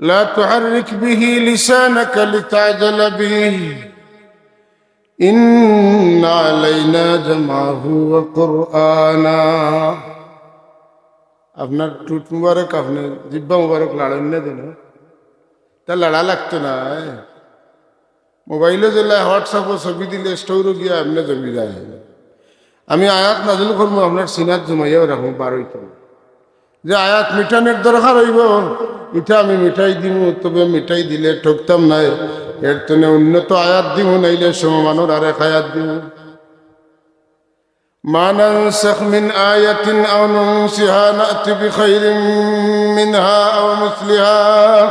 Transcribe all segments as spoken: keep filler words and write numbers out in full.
لا تحرك به لسانك لتعجل به إن علينا جمعه وقرآنه। আপনার ঠুট মুবারক, আপনার জিব্বা মুবারক লাড়ইন না যেন, তা লাড়া লাগতো না। মোবাইলো যেলা WhatsApp-ও ছবি দিলে স্টোরও গিয়া এমনে জমি যায়। আমি আয়াত নাজিল করমু, আপনার সিনাত জমাইয়াও রাখমু, বার অইতো না। যে আয়াত মিটানির দরকার অইবো, ইটা আমি মিটাই দিমু, তবে মিটাই দিলে ঠকতাম নায়। এর তনে উন্নত আয়াত দিমু, নাইলে সমমানর আরেক আয়াত দিমু। ما ننسخ من آية أو ننسها نأت بخير منها أو مثلها।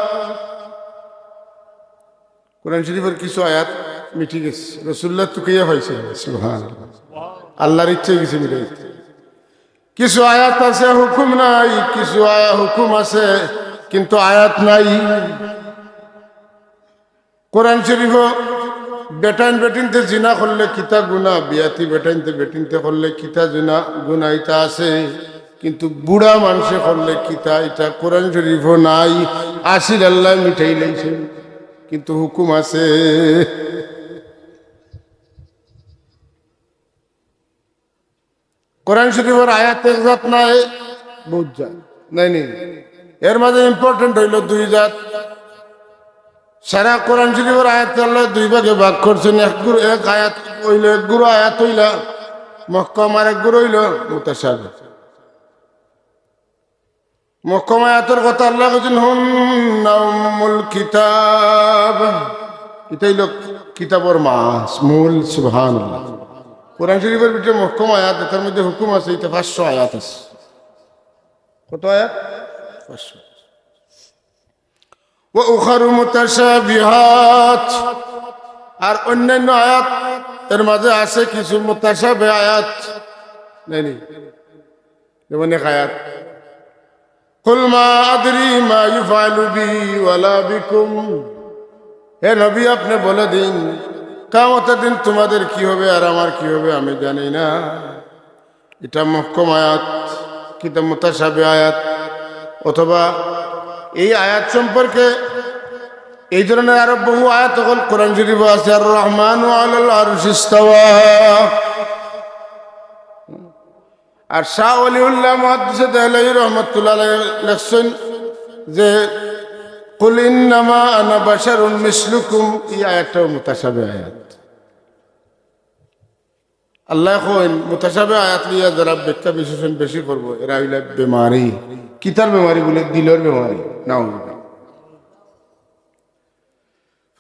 কোরআন শরীফর কিছু আয়াত মিটি গেছে, রাসূলুল্লাহ তুকাইয়া পাইছে। সুবহানাল্লাহ। আল্লাহর ইচ্ছায় গেছে মিটাইতে। কিছু আয়াত আছে হুকুম নাই, কিছু আয়া-, হুকুম আছে কিন্তু আয়াত নাই। কোরআন শরীফো বেটাইন বেটিন্তে জিনা করলে কিতা গুনা, বিয়াতি বেটাইন্তে বেটিন্তে করলে কিতা জিনা, গুনা ইতা আছে, কিন্তু বুড়া মানষে করলে কিতা, ইটা কোরআন শরীফো নাই। আসিল আল্লায় মিটাই লাইছে, কিন্তু হুকুম আছে। কোরআন শরীফর আয়াত এক জাত নায়, বউত জাত। নায় নি? এর মাঝে important অইলো দুই জাত। সারা কোরআন শরীফর আয়াত আল্লায় দুই ভাগে ভাগ করছইন। এক গুরু, এক আয়াত অইলো, এক গুরু আয়াত অইলা মুহকাম, আর এক গুরু অইলো মুতাশাবিহ। মুহকাম আয়াতর কথা আল্লায় কইছইন, "হুন্না উম্মুল কিতাব।" ইটা অইলো কিতাবর মা, মূল। সুবহানাল্লাহ। কোরআন শরীফর ভিতরে মুহকাম আয়াত, ইতার মধ্যে হুকুম আছে, ইটা পাঁচশো আয়াত আছে। কত আয়াত? পাঁচশো। "ওয়া উখারু মুতাশাবিহাত।" আর অন্যান্য আয়াত, এর মাঝে আছে কিছু মুতাশাবিহ আয়াত। নায় নি? যেমন এক আয়াত, "কুল মা আদরি মা ইউফআলু বি ওয়ালা বিকুম।" হে নবী, আপনে বলে দিন, কিয়ামতর দিন তোমাদের কি হবে আর আমার কি হবে আমি জানি না। ইটা মুহকাম আয়াত, কিতা মুতাশাবিহ আয়াত, অথবা এই আয়াত সম্পর্কে এই ধরনের আরো বহু আয়াত অকল কোরআন শরীফো আছে। আর রহমানু আলাল আরশিস তাওয়া। আর শাহ ওলিউল্লাহ মুহাদ্দিসে দেহলভী রহমতুল্লাহ আলাইহি লেখছইন যে, "কুল ইন্নামা আনা বাশারুন মিসলুকুম", এই আয়াতটাও মুতাশাবিহ আয়াত। আল্লায় কইন, মুতাশাবিহ আয়াত লইয়া যারা ব্যাখ্যা বিশ্লেষণ বেশি করবো, এরা অইলা বেমারি। কিতার বেমারি বুলে? দিলর বেমারি। নাউজুবিল্লাহ।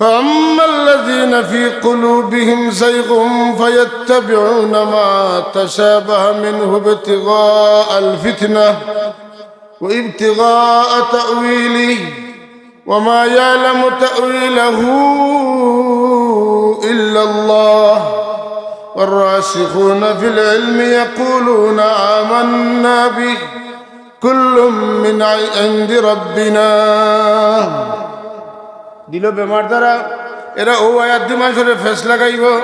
فأما الذين في قلوبهم زيغ فيتبعون ما تشابه منه ابتغاء الفتنة وابتغاء تأويله وما يعلم تأويله إلا الله والراسخون في العلم يقولون آمنا به كل من عند ربنا। দিলো বেমার যারা, এরা অউ আয়াত দি মানষরে ফেস লাগাইবো।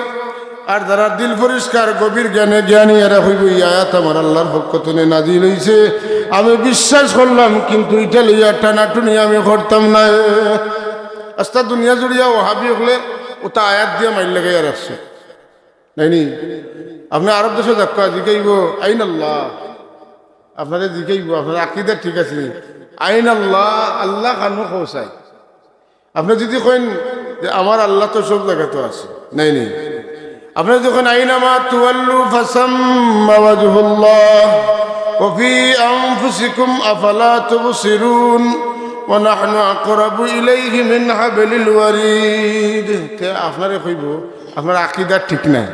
আর যারা দিল পরিষ্কার, গভীর জ্ঞানে জ্ঞানী, এরা কইবো, "ই আয়াত আমার আল্লাহর পক্ষ তনে নাজিল অইছে, আমি বিশ্বাস করলাম, কিন্তু ইটা লইয়া টানাটুনি আমি করতাম না।" আস্তা দুনিয়া জুড়িয়া ওহাবি অকলে অতা আয়াত দিয়া মাইর লাগাইয়া রাখছে। নায় নি? আপনে আরব দেশো যাউক্কা, জিকাইবো, "আইন আল্লাহ?" আপনারে জিকাইবো, "আপনার আকিদা ঠিক আছে নি?" "আইন আল্লাহ?" আল্লাহ কানো কও চাই। আপনে যুদি কইন যে, "আমার আল্লাহ তো সব জাগাত আছে", নায় নি? আপনে যুদি কইন, "আইনামা তুওয়াল্লু ফাসাম্মা ওয়াজহুল্লাহ, ওয়া ফি আনফুসিকুম আফালা তুবসিরুন, ওয়া নাহনু আকরাবু ইলাইহি মিন হাবলিল ওয়ারিদ", তে আপনারে কইবো, আপনার আকিদা ঠিক নাই।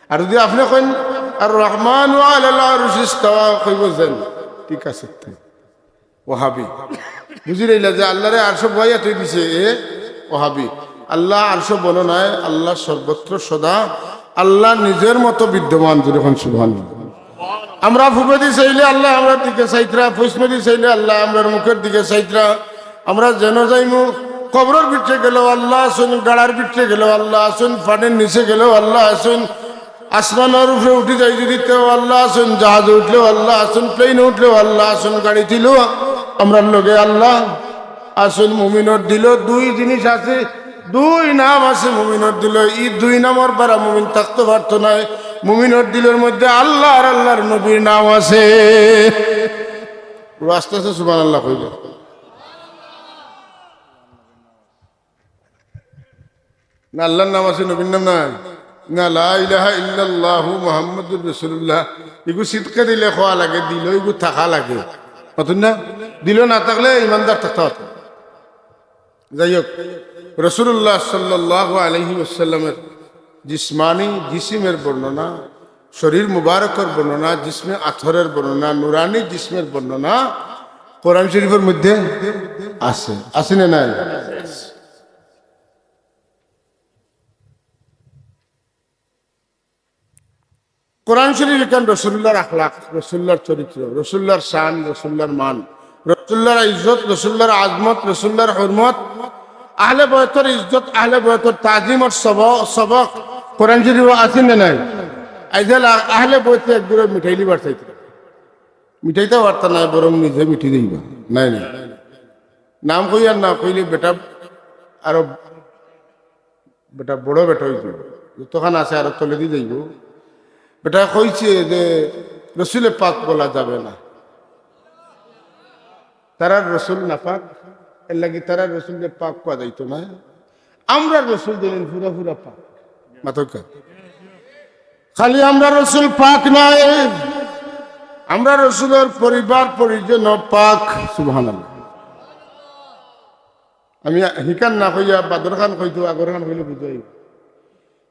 আর যুদি আপনে কইন, "আর রহমানু আলাল আরশিস তাওয়া", কইবো যেন, ঠিক আছে, তে ওহাবি। বুঝি লইলা যে আল্লাহরে আরশো বওয়াইয়া থই দিছে, এ ওহাবি। আল্লাহ আরশো বনো নায়, আল্লাহ সর্বত্র সদা, আল্লাহ নিজর মতো বিদ্যমান, জোরে কইন সুবহানাল্লাহ। আমরা পুবেদি চাইলে আল্লাহ আমরার দিকে চাইতরা, পশ্চিমেদি চাইলে আল্লাহ আমরার মুখর দিকে চাইতরা। আমরা যেনো যাইমু, কবরর ভিতরে গেলেও আল্লাহ আছইন, গাড়ার ভিতরে গেলেও আল্লাহ আছইন, পানির নিচে গেলেও আল্লাহ আছইন, আসমানর উপরে উঠি যাই যুদি তেও আল্লাহ আছইন, জাহাজো উঠলেও আল্লাহ আছইন, প্লেনো উঠলেও আল্লাহ আছইন, গাড়িত উঠলেও আমরার লগে আল্লাহ। আসল মুমিনর দিলো দুই জিনিস আছে, দুই নাম আছে মুমিনর দিলো। ই দুই নামর বারা মুমিন থাকতো পারতো নায়। মুমিনর দিলর মধ্যে আল্লাহ আর আল্লাহর নবীর নাম আছে। আস্তে আস্তে সুবহানাল্লাহ কইবা। না, আল্লাহর নাম আছে, নবীর নাম নাই? না, লা ইলাহা ইল্লাল্লাহু মুহাম্মাদুর রাসূলুল্লাহ। ইগু সিদকে দিলে কওয়া লাগে, দিলো ইগু থাকা লাগে। মাতুন না? দিলো না থাকলে ইমানদার থাকতা পারতো না। যাই হোক, রাসূলুল্লাহ সাল্লাল্লাহু আলাইহি ওয়াসাল্লামের জিসমানি, জিসিমের বর্ণনা, শরীর মুবারকর বর্ণনা, জিসমে আতহরের বর্ণনা, নুরানি জিসমের বর্ণনা কোরআন শরীফের মধ্যে আছে, আছে না নাই? কোরআন শরীফ ইখান রসুলুল্লাহর আখলাক, রসুলুল্লাহর চরিত্র, রসুলুল্লাহর শান, রসুলুল্লাহর মান, রসুলুল্লাহর ইজ্জত, রসুলুল্লাহর আজমত, রসুলুল্লাহর হুরমত, আহলে বয়তর ইজ্জত, আহলে বয়তর তাজিমর সব-, সবক কোরআন শরীফো আছে না নাই? আইজ আহলে বয়তে এক গুড়া মিঠাই লিবার চাইতে, মিঠাইতে পারতা নায়, বরং নিজে মিঠি দিবা। নাই, নাই। নাম কইয়ার না কইলে বেটা আরো বেটা বড় বেটা অইযিবো, যতখান আছে আরো তলেদি যাইবো। বেটায় কইছে যে রসুলে পাক বলা যাবে না, তারার রসুল নাপাক, এর লাগি তারার রসুলরে পাক কওয়া যাইতো না। আমরার রসুল দিলেন পুরা পুরা পাক। মাতকা। খালি আমরার রসুল পাক নায়, আমরার রসুলর পরিবার পরিজন পাক। সুবহানাল্লাহ। আমি হিকান না কইয়া বাদর খান কইতো, আগর খান কইলে বুঝাই।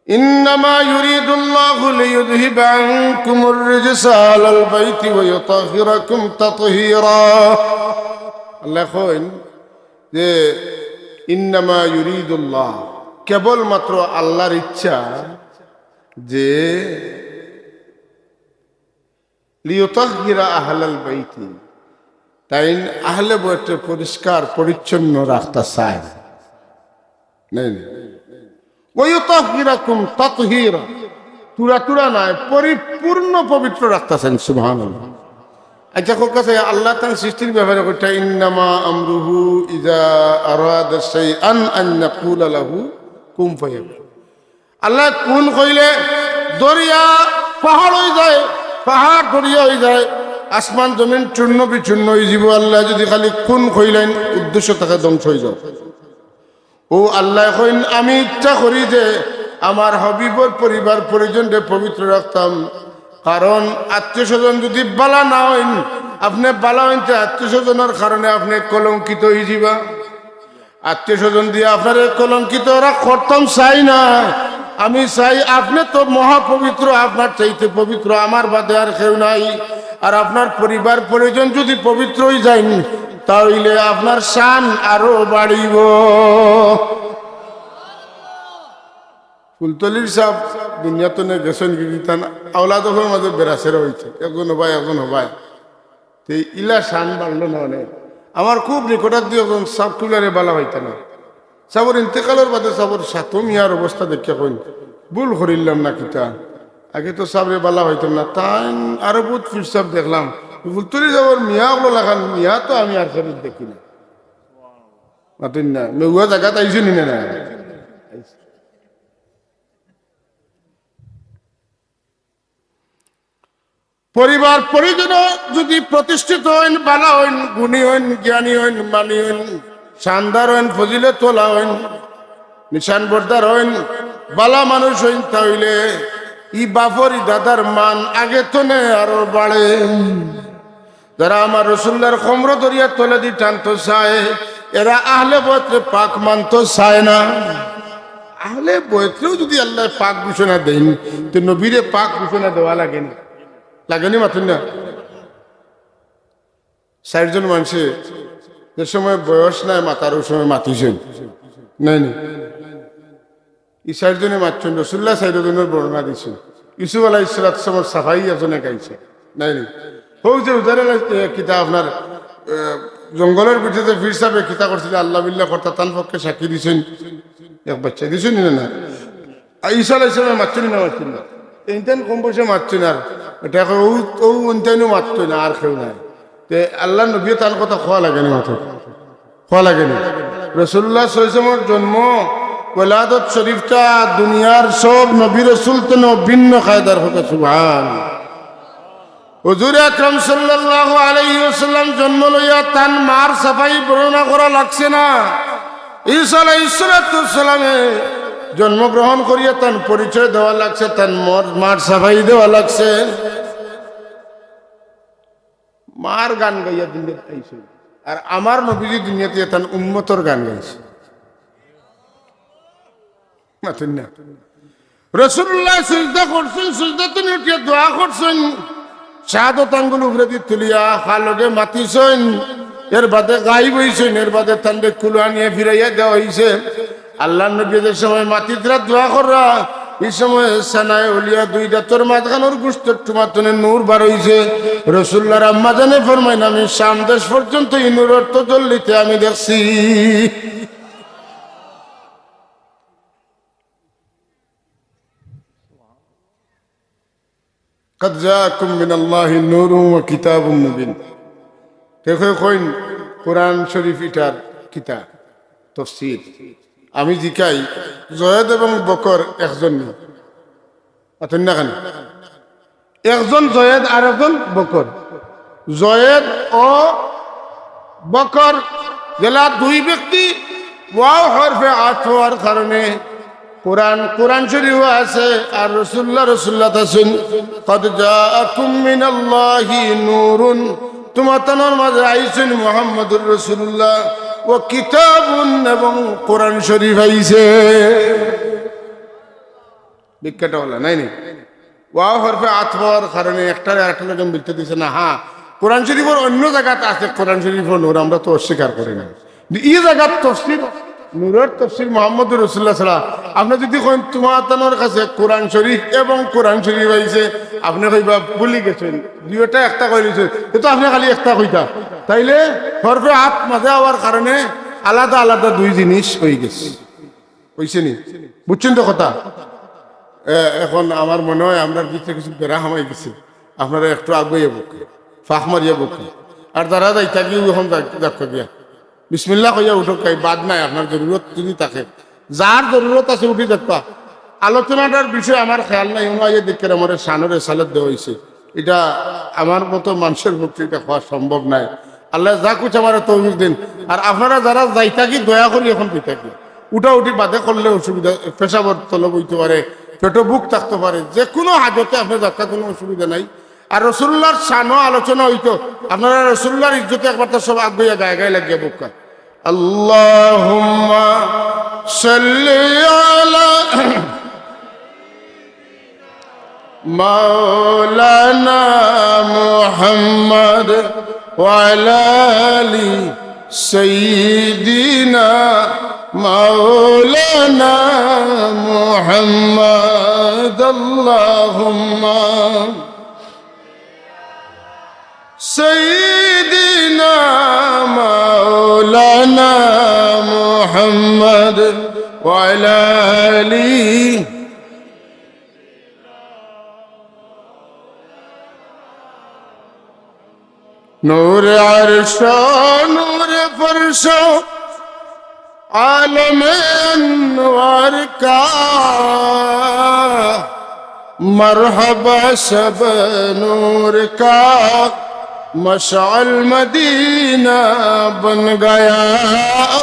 ইন্নামা ইউরিদুল্লাহু লিইউযহিবা আনকুমুর রিজসা আহলাল বাইতি ওয়া ইউতাহহিরাকুম তাতহীরা। আল্লাহ কইন যে, ইন্নামা ইউরিদুল্লাহ, কেবলমাত্র আল্লাহর ইচ্ছা যে লিইউতাহহিরা আহলাল বাইতি, তাইন আহলে বয়তরে পরিষ্কার পরিচ্ছন্ন রাখতা চায়। নাই, নাই। ওয়া ইউতাহহিরাকুম তাতহীরা, তুরা তুরা নায়, পরিপূর্ণ পবিত্র রাখতা চাইন। সুবহানাল্লাহ। আচ্ছা, কউক্কা চাই, আল্লাহ তান সৃষ্টির ব্যাপারে কইতা, ইন্নামা আমরুহু ইযা আরাদা শাইআন আন ইয়াকুলা লাহু কুন ফায়াকুন। আল্লায় কুন কইলে দরিয়া পাহাড় অইযায়, পাহাড় দরিয়া অইযায়, আসমান জমিন চূর্ণ বিচূর্ণ অইযিবো। আল্লায় যুদি খালি কুন কইলাইন, উদ্দেশ্য থাকি ধ্বংস অইযায়। অউ আল্লায় কইন, আমি ইচ্ছা করি যে আমার হাবিবর পরিবার পরিজনরে পবিত্র রাখতাম, কারণ আত্মীয় স্বজন যুদি বালা না অইন, আপনে বালা অইন, তে আত্মীয় স্বজনর কারণে আপনে কলঙ্কিত অইযিবা। আত্মীয় স্বজন দিয়া আপনারে কলঙ্কিত রাখতাম চাই না। আমি চাই আপনে তো মহাপবিত্র, আপনার চাইতে পবিত্র আমার বাদে আর কেউ নাই। আর আপনার পরিবার পরিজন যুদি পবিত্র অইযাইন, তা অইলে আপনার শান আরো বাড়িবো। ফুলতলির সাব দুনিয়া তনে গেছইন গি, তান আওলাদ অকলর মাঝে বেড়াছেড়া অইছে, একজন হবায়, একজন হবায়। তে ইলা শান বাড়লো না অনে। আমার খুব নিকটাত্মীয় একজন সাব কিবলারে বালা পাইতা না। সাবর ইন্তেকালর বাদে সাবর সাথো মিয়ার অবস্থা দেখিয়া কইন, ভুল করিলাম না কিতা? আগে তো সাবরে বালা পাইতাম না, তাইন আরো বউত পীর সাব দেখলাম। ফুলতলি সাবর মিয়া অকলর লাখান মিয়া তো আমি আর ফেরত দেখি না। মাতইন না, মেউয়া জাগাত আইছইন নি না? পরিবার পরিজন যুদি প্রতিষ্ঠিত অইন, বালা অইন, গুণী অইন, জ্ঞানী অইন, মানী অইন, শানদার অইন, ফজিলতওয়ালা অইন, নিশান বরদার অইন, বালা মানুষ অইন, তা অইলে ই বাপর ই দাদার মান আগে তনে আরো বাড়ে। যারা আমার রসুলুল্লাহর কমর ধরিয়া তলেদি টানতো চায়, এরা আহলে বয়তরে পাক মানতো চায় না। আহলে বয়তরেও যুদি আল্লায় পাক ঘোষণা দেইন, তে নবীরে পাক ঘোষণা দেওয়া লাগেনি? লাগেনি মাতইন না? চাইরজন মানষে যে সময় বয়স নাই মাতার, অউ সময় মাতিছইন, নায়নি? ই চাইরজনে মাতছইন, রসুলুল্লায় চাইরজনর বর্ণনা দিছইন। ইউসুফ আলাইহিস সালাতু ওয়াস সালামর সাফাই একজনে গাইছে, নায়নি? হউ যে উজারে, এ, কিতা আপনার, এ, জঙ্গলর ভিতরে পীর সাবে কিতা করছিলা, আল্লাহ বিল্লাহ করতা, তান পক্ষে সাক্ষী দিছইন এক বাইচ্চায়, দিছইন নি না? আর ঈসা আলাইহিস সালামে মাতছইন নি না, মাতছইন না? ইনতাইন কম বয়সে মাতছইন, আর ইটা কয় অউ, অউ ইনতাইনও মাতছইন না, আর কেউ নাই। তে আল্লাহর নবীয়ে তান কথা কওয়া লাগেনি মাতর? কওয়া লাগে নি? রাসূলুল্লাহ সাল্লাল্লাহু আলাইহি ওয়াসাল্লামর জন্ম, ওলাদত শরীফটা দুনিয়ার সব নবী রাসূল তনে ভিন্ন কায়দার। কউক্কা সুবহান। হুজুর আকরাম সাল্লাল্লাহু আলাইহি ওয়াসাল্লাম জন্ম লইয়া তান মার সাফাই বর্ণনা করা লাগছে না। ঈসা আলাইহিস সালাতু ওয়াস সালামে জন্মগ্রহণ করিয়া তান পরিচয় দেওয়া লাগছে, তান মর-, মার সাফাই দেওয়া লাগছে। মার গান গাইয়া দুনিয়াত আইছইন, আর আমার নবীজি দুনিয়াত আইয়া তান উম্মতর গান গাইছে। মাতইন না। রাসূলুল্লাহ সিজদা করছইন, সিজদা তনে উঠিয়া দোয়া করছইন, শাহাদত আঙ্গুল উপরেদি তুলিয়া হা লগে মাতিছইন, এর বাদে গায়েব অইছইন, এর বাদে তানরে কুলো আনিয়া ফিরাইয়া দেওয়া অইছে। আল্লাহর নবী যে সময় মাতিতরা দোয়া কররা, ই সময় সানায়ে উলিয়া দুই দাঁতর মাঝখানোর গোস্তর টুমা তনে নূর বার অইছে। রাসূলুল্লাহর আম্মা জানে ফরমাইন, "আমি শাম দেশ পর্যন্ত ই নূরর তজল্লিতে আমি দেখছি।" قد جاءكم من الله نور وكتاب مبين। কেউ কেউ কইন, কোরআন শরীফ ইটার কিতা? তফসির। আমি জিকাই, জয়েদ এবং বকর একজন নি? অতন না কেন? একজন জয়েদ আর একজন বকর। জয়েদ ও বকর যেলা দুই ব্যক্তি, ওয়াও হরফে আতফ অওয়ার কারণে কোরআন, কোরআন শরীফও আছে, আর রাসূলুল্লাহ, রাসূলুল্লাহ আছইন, "قد جاءكم من الله نور", তুমাতানর মাঝে আইছইন মুহাম্মদুর রাসূলুল্লাহ, "وكتاب", এবং কোরআন শরীফ আইছে। ব্যাখ্যাটা অলা, নায় নি? ওয়াও হরফে আতফ অওয়ার কারণে একটারে আরেকটার লগে মিলতে দিছে না। হ্যাঁ, কোরআন শরীফর অইন্য জাগাত আছে, কোরআন শরীফর নূর, আমরা তো অস্বীকার করি না। কিন্তু ই জাগাত তফসির, নূরর তফসির মুহাম্মদুর রাসূলুল্লাহ ছাড়া, আপনে যুদি কইন, "তুমাতানর কাছে কোরআন শরীফ এবং কোরআন শরীফ আইছে", আপনে কইবা, "ভুলি গেছইন, দুইওটা একটা কইলিছইন", তে তো আপনে খালি একটা কইতা। তাইলে হরফে আতফ মাঝে অওয়ার কারণে আলাদা আলাদা দুই জিনিস অইগেছে। অইছে নি? বুঝছইন তো কথা? এ, এখন আমার মনে অয় আমরার ভিতরে কিছু বেড়া হামাই গেছে। আপনারা একটু আগুয়াইয়া বউক্কা, ফাঁক মারিয়া বউক্কা। আর যারা যাইতাগি, অখন যাউক্কা গিয়া। বিসমিল্লাহ কইয়া উঠউক্কা, বাদ নাই, আপনার জরুরত যুদি থাকে। যার জরুরত আছে, উঠি যাউক্কা। আলোচনাটার বিষয় আমার খেয়াল নাই, অনো আইয়া দেখি আমার শানর রেসালত দেওয়া অইছে। ইটা আমার মতো মানষর পক্ষে ইটা কওয়া সম্ভব নায়। আল্লায় যা কিছু আমারে তৌফিক দেইন। আর আপনারা যারা যাইতাগি, দয়া করি অখন যাইতাগি, উঠাউঠি বাদে করলে অসুবিধা, পেশাবর তলব অইতো পারে, পেটো ভুক থাকতো পারে, যেকুনু হাজতে আপনে যাউক্কা, কুনু অসুবিধা নাই। আর রাসূলুল্লাহর শানও আলোচনা অইতো, আপনারা রাসূলুল্লাহর ইজ্জতে একবার তো সব আগুয়াইয়া গায়ে গায়ে লাগিয়া বউক্কা। اللهم صل على مولانا محمد وعلى آل سيدنا مولانا محمد. اللهم سيدنا مولانا محمد وعلى آله. نور عرش و نور فرش و عالم انوار کا، مرحبا شب نور کا، مشعل مدینہ بن گیا.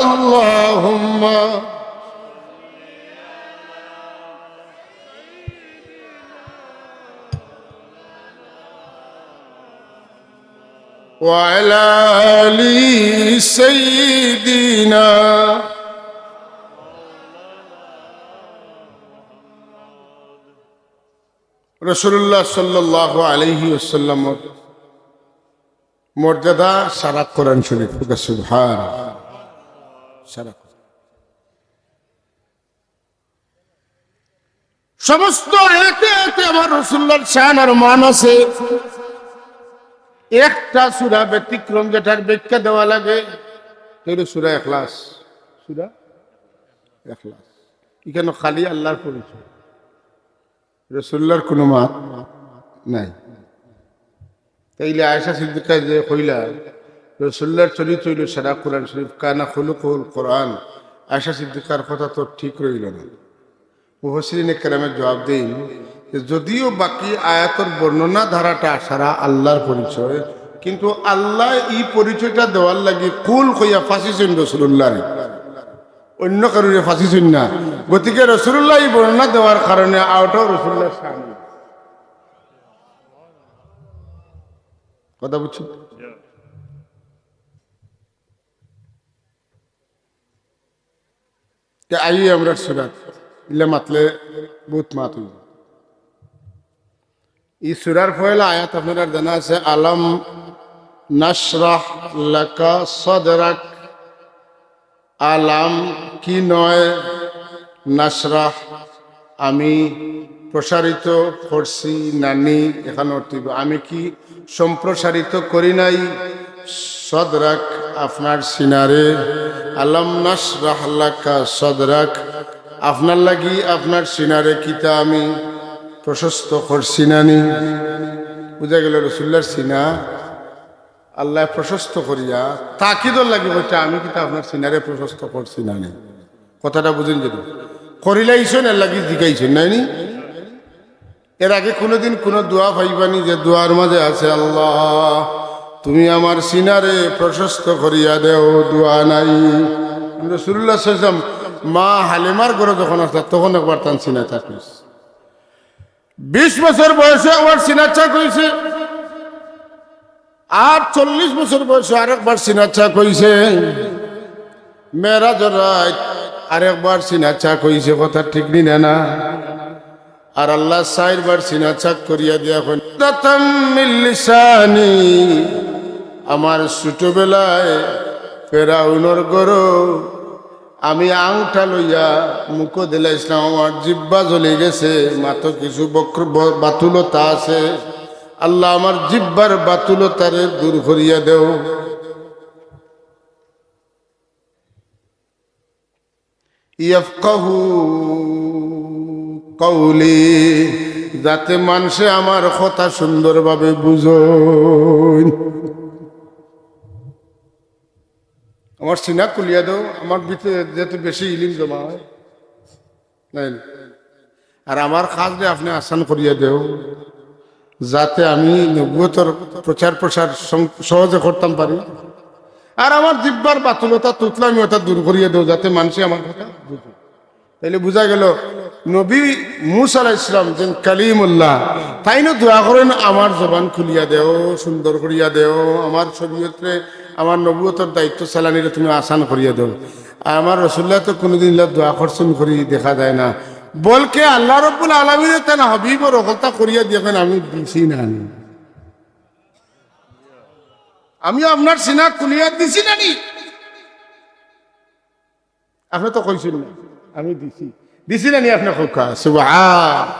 اللهم وعلى آل سيدنا. রাসূলুল্লাহ সাল্লাল্লাহু আলাইহি ওয়াসাল্লামর মর্যাদা সারা কোরআন শরীফ। সুবহান। সারা কোরআন। সমস্ত আয়াতে আয়াতে আমার রাসূলুল্লাহর শান আর মান আছে। একটা সূরা ব্যতিক্রম, যেটার ব্যাখ্যা দেওয়া লাগে, সেটা সূরা ইখলাস। সূরা ইখলাস। ইখানো খালি আল্লাহর পরিচয়, রাসূলুল্লাহর কুনু মাত নাই। তাইলে আয়েশা সিদ্দিকা যে কইলা, রসুল্লাহর চরিত্র অইলো সারা কোরআন শরীফ, কানা খুলুকুহুল কোরআন। আয়েশা সিদ্দিকার কথা তো ঠিক রইলো না। মুফাসসিরিনে কেরামে জবাব দেইন যে যদিও বাকি আয়াতর বর্ণনা ধারাটা সারা আল্লাহর পরিচয়, কিন্তু আল্লায় ই পরিচয়টা দেওয়ার লাগি কুল কইয়া ফাঁসিছইন রসুলুল্লাহরে, অইন্য কারুরে ফাঁসিছইন না। গতিকে রসুলুল্লাহ ই বর্ণনা দেওয়ার কারণে আওটাও রসুলুল্লাহর শান। কথা বুঝছইন? তে আই আমরার সুরাত, ইলা মাতলে বউত মাত অইবো। ই সুরার পয়লা আয়াত আপনারার জানা আছে, আলাম নাশরাহ লাকা সাদরাক। আলাম কি নয়, নাশরাহ আমি প্রসারিত করছি নানি, এখানো অর্থ অইবো, আমি কি সম্প্রসারিত করি নাই সদরাক, আপনার সিনারে? আলাম নাশরাহ লাকা সদরাক, আপনার লাগি আপনার সিনারে কিতা আমি প্রশস্ত করছি নানি? বুঝা গেল রসুল্লার সিনা আল্লায় প্রশস্ত করিয়া তাকিদর লাগি বলছে, আমি কিতা আপনার সিনারে প্রশস্ত করছি নানি? কথাটা বুঝইন যদি। করিলাইছইন, এর লাগি জিগাইছইন, নাইনি? এর আগে কোনোদিন কোনো দোয়া পাইবানি যে দোয়ার মাঝে আছে, "আল্লাহ, তুমি আমার সিনারে প্রশস্ত করিয়া দেও", দোয়া নাই। রসুল্লাহ সাল্লাল্লাহু আলাইহি ওয়াসাল্লাম মা হালিমার ঘরো যখন আসলা, তখন একবার তান সিনা চাক অইছে। বিশ বছর বয়সে একবার সিনা চাক অইছে, আর চল্লিশ বছর বয়সে আরেকবার সিনা চাক অইছে। মেরাজর রাইত আরেকবার সিনা চাক অইছে, কথা ঠিক নি না? না। আর আল্লায় চাইরবার সিনা চাক করিয়া দিয়া কইন, "দাতাম মিন লিসানি", আমার ছোটবেলায় ফেরাউনর ঘরো আমি আংটা লইয়া মুখো দিলাইছলাম, আমার জিব্বা জ্বলি গেছে, মাতো কিছু বক্র-, ব-, বাতুলতা আছে। আল্লাহ, আমার জিব্বার বাতুলতারে দূর করিয়া দেও। ইয়াফকাহু কওলি, যাতে মানষে আমার কথা সুন্দরভাবে বুঝইন। আমার সিনা খুলিয়া দেও, আমার ভিতরে যাতে বেশি ইলিম জমা হয়। নাই। আর আমার কাজরে আপনে আসান করিয়া দেও, যাতে আমি নবুয়তর প্রচার প্রসার সং-, সহজে করতাম পারি। আর আমার জিব্বার বাতুলতা তুতলা আমি ওটা দূর করিয়া দেও, যাতে মানষে আমার কথা বুঝে। তাইলে বুঝা গেল, নবী মুসা আলাইহিস সালাম যেন কালিমুল্লাহ, তাইনও দোয়া করইন, "আমার জবান খুলিয়া দেও, সুন্দর করিয়া দেও, আমার শরীয়তরে, আমার নবুয়তর দায়িত্ব চালানিরে তুমি আসান করিয়া দেও।" আর আমার রসুল্লাহ তো কোনোদিন ইলা দোয়া করছইন করি দেখা যায় না, বলকে আল্লাহ রব্বুল আলামিনে তান হাবিবর হকলতা করিয়া দিয়া কইন, "আমি দিছি না নি? আমি আপনার সিনা খুলিয়া দিছি না নি?" আপনে তো কইছইন না, "আমি দিছি।" দিছি না নি? আপনে কউক্কা, সুবহান।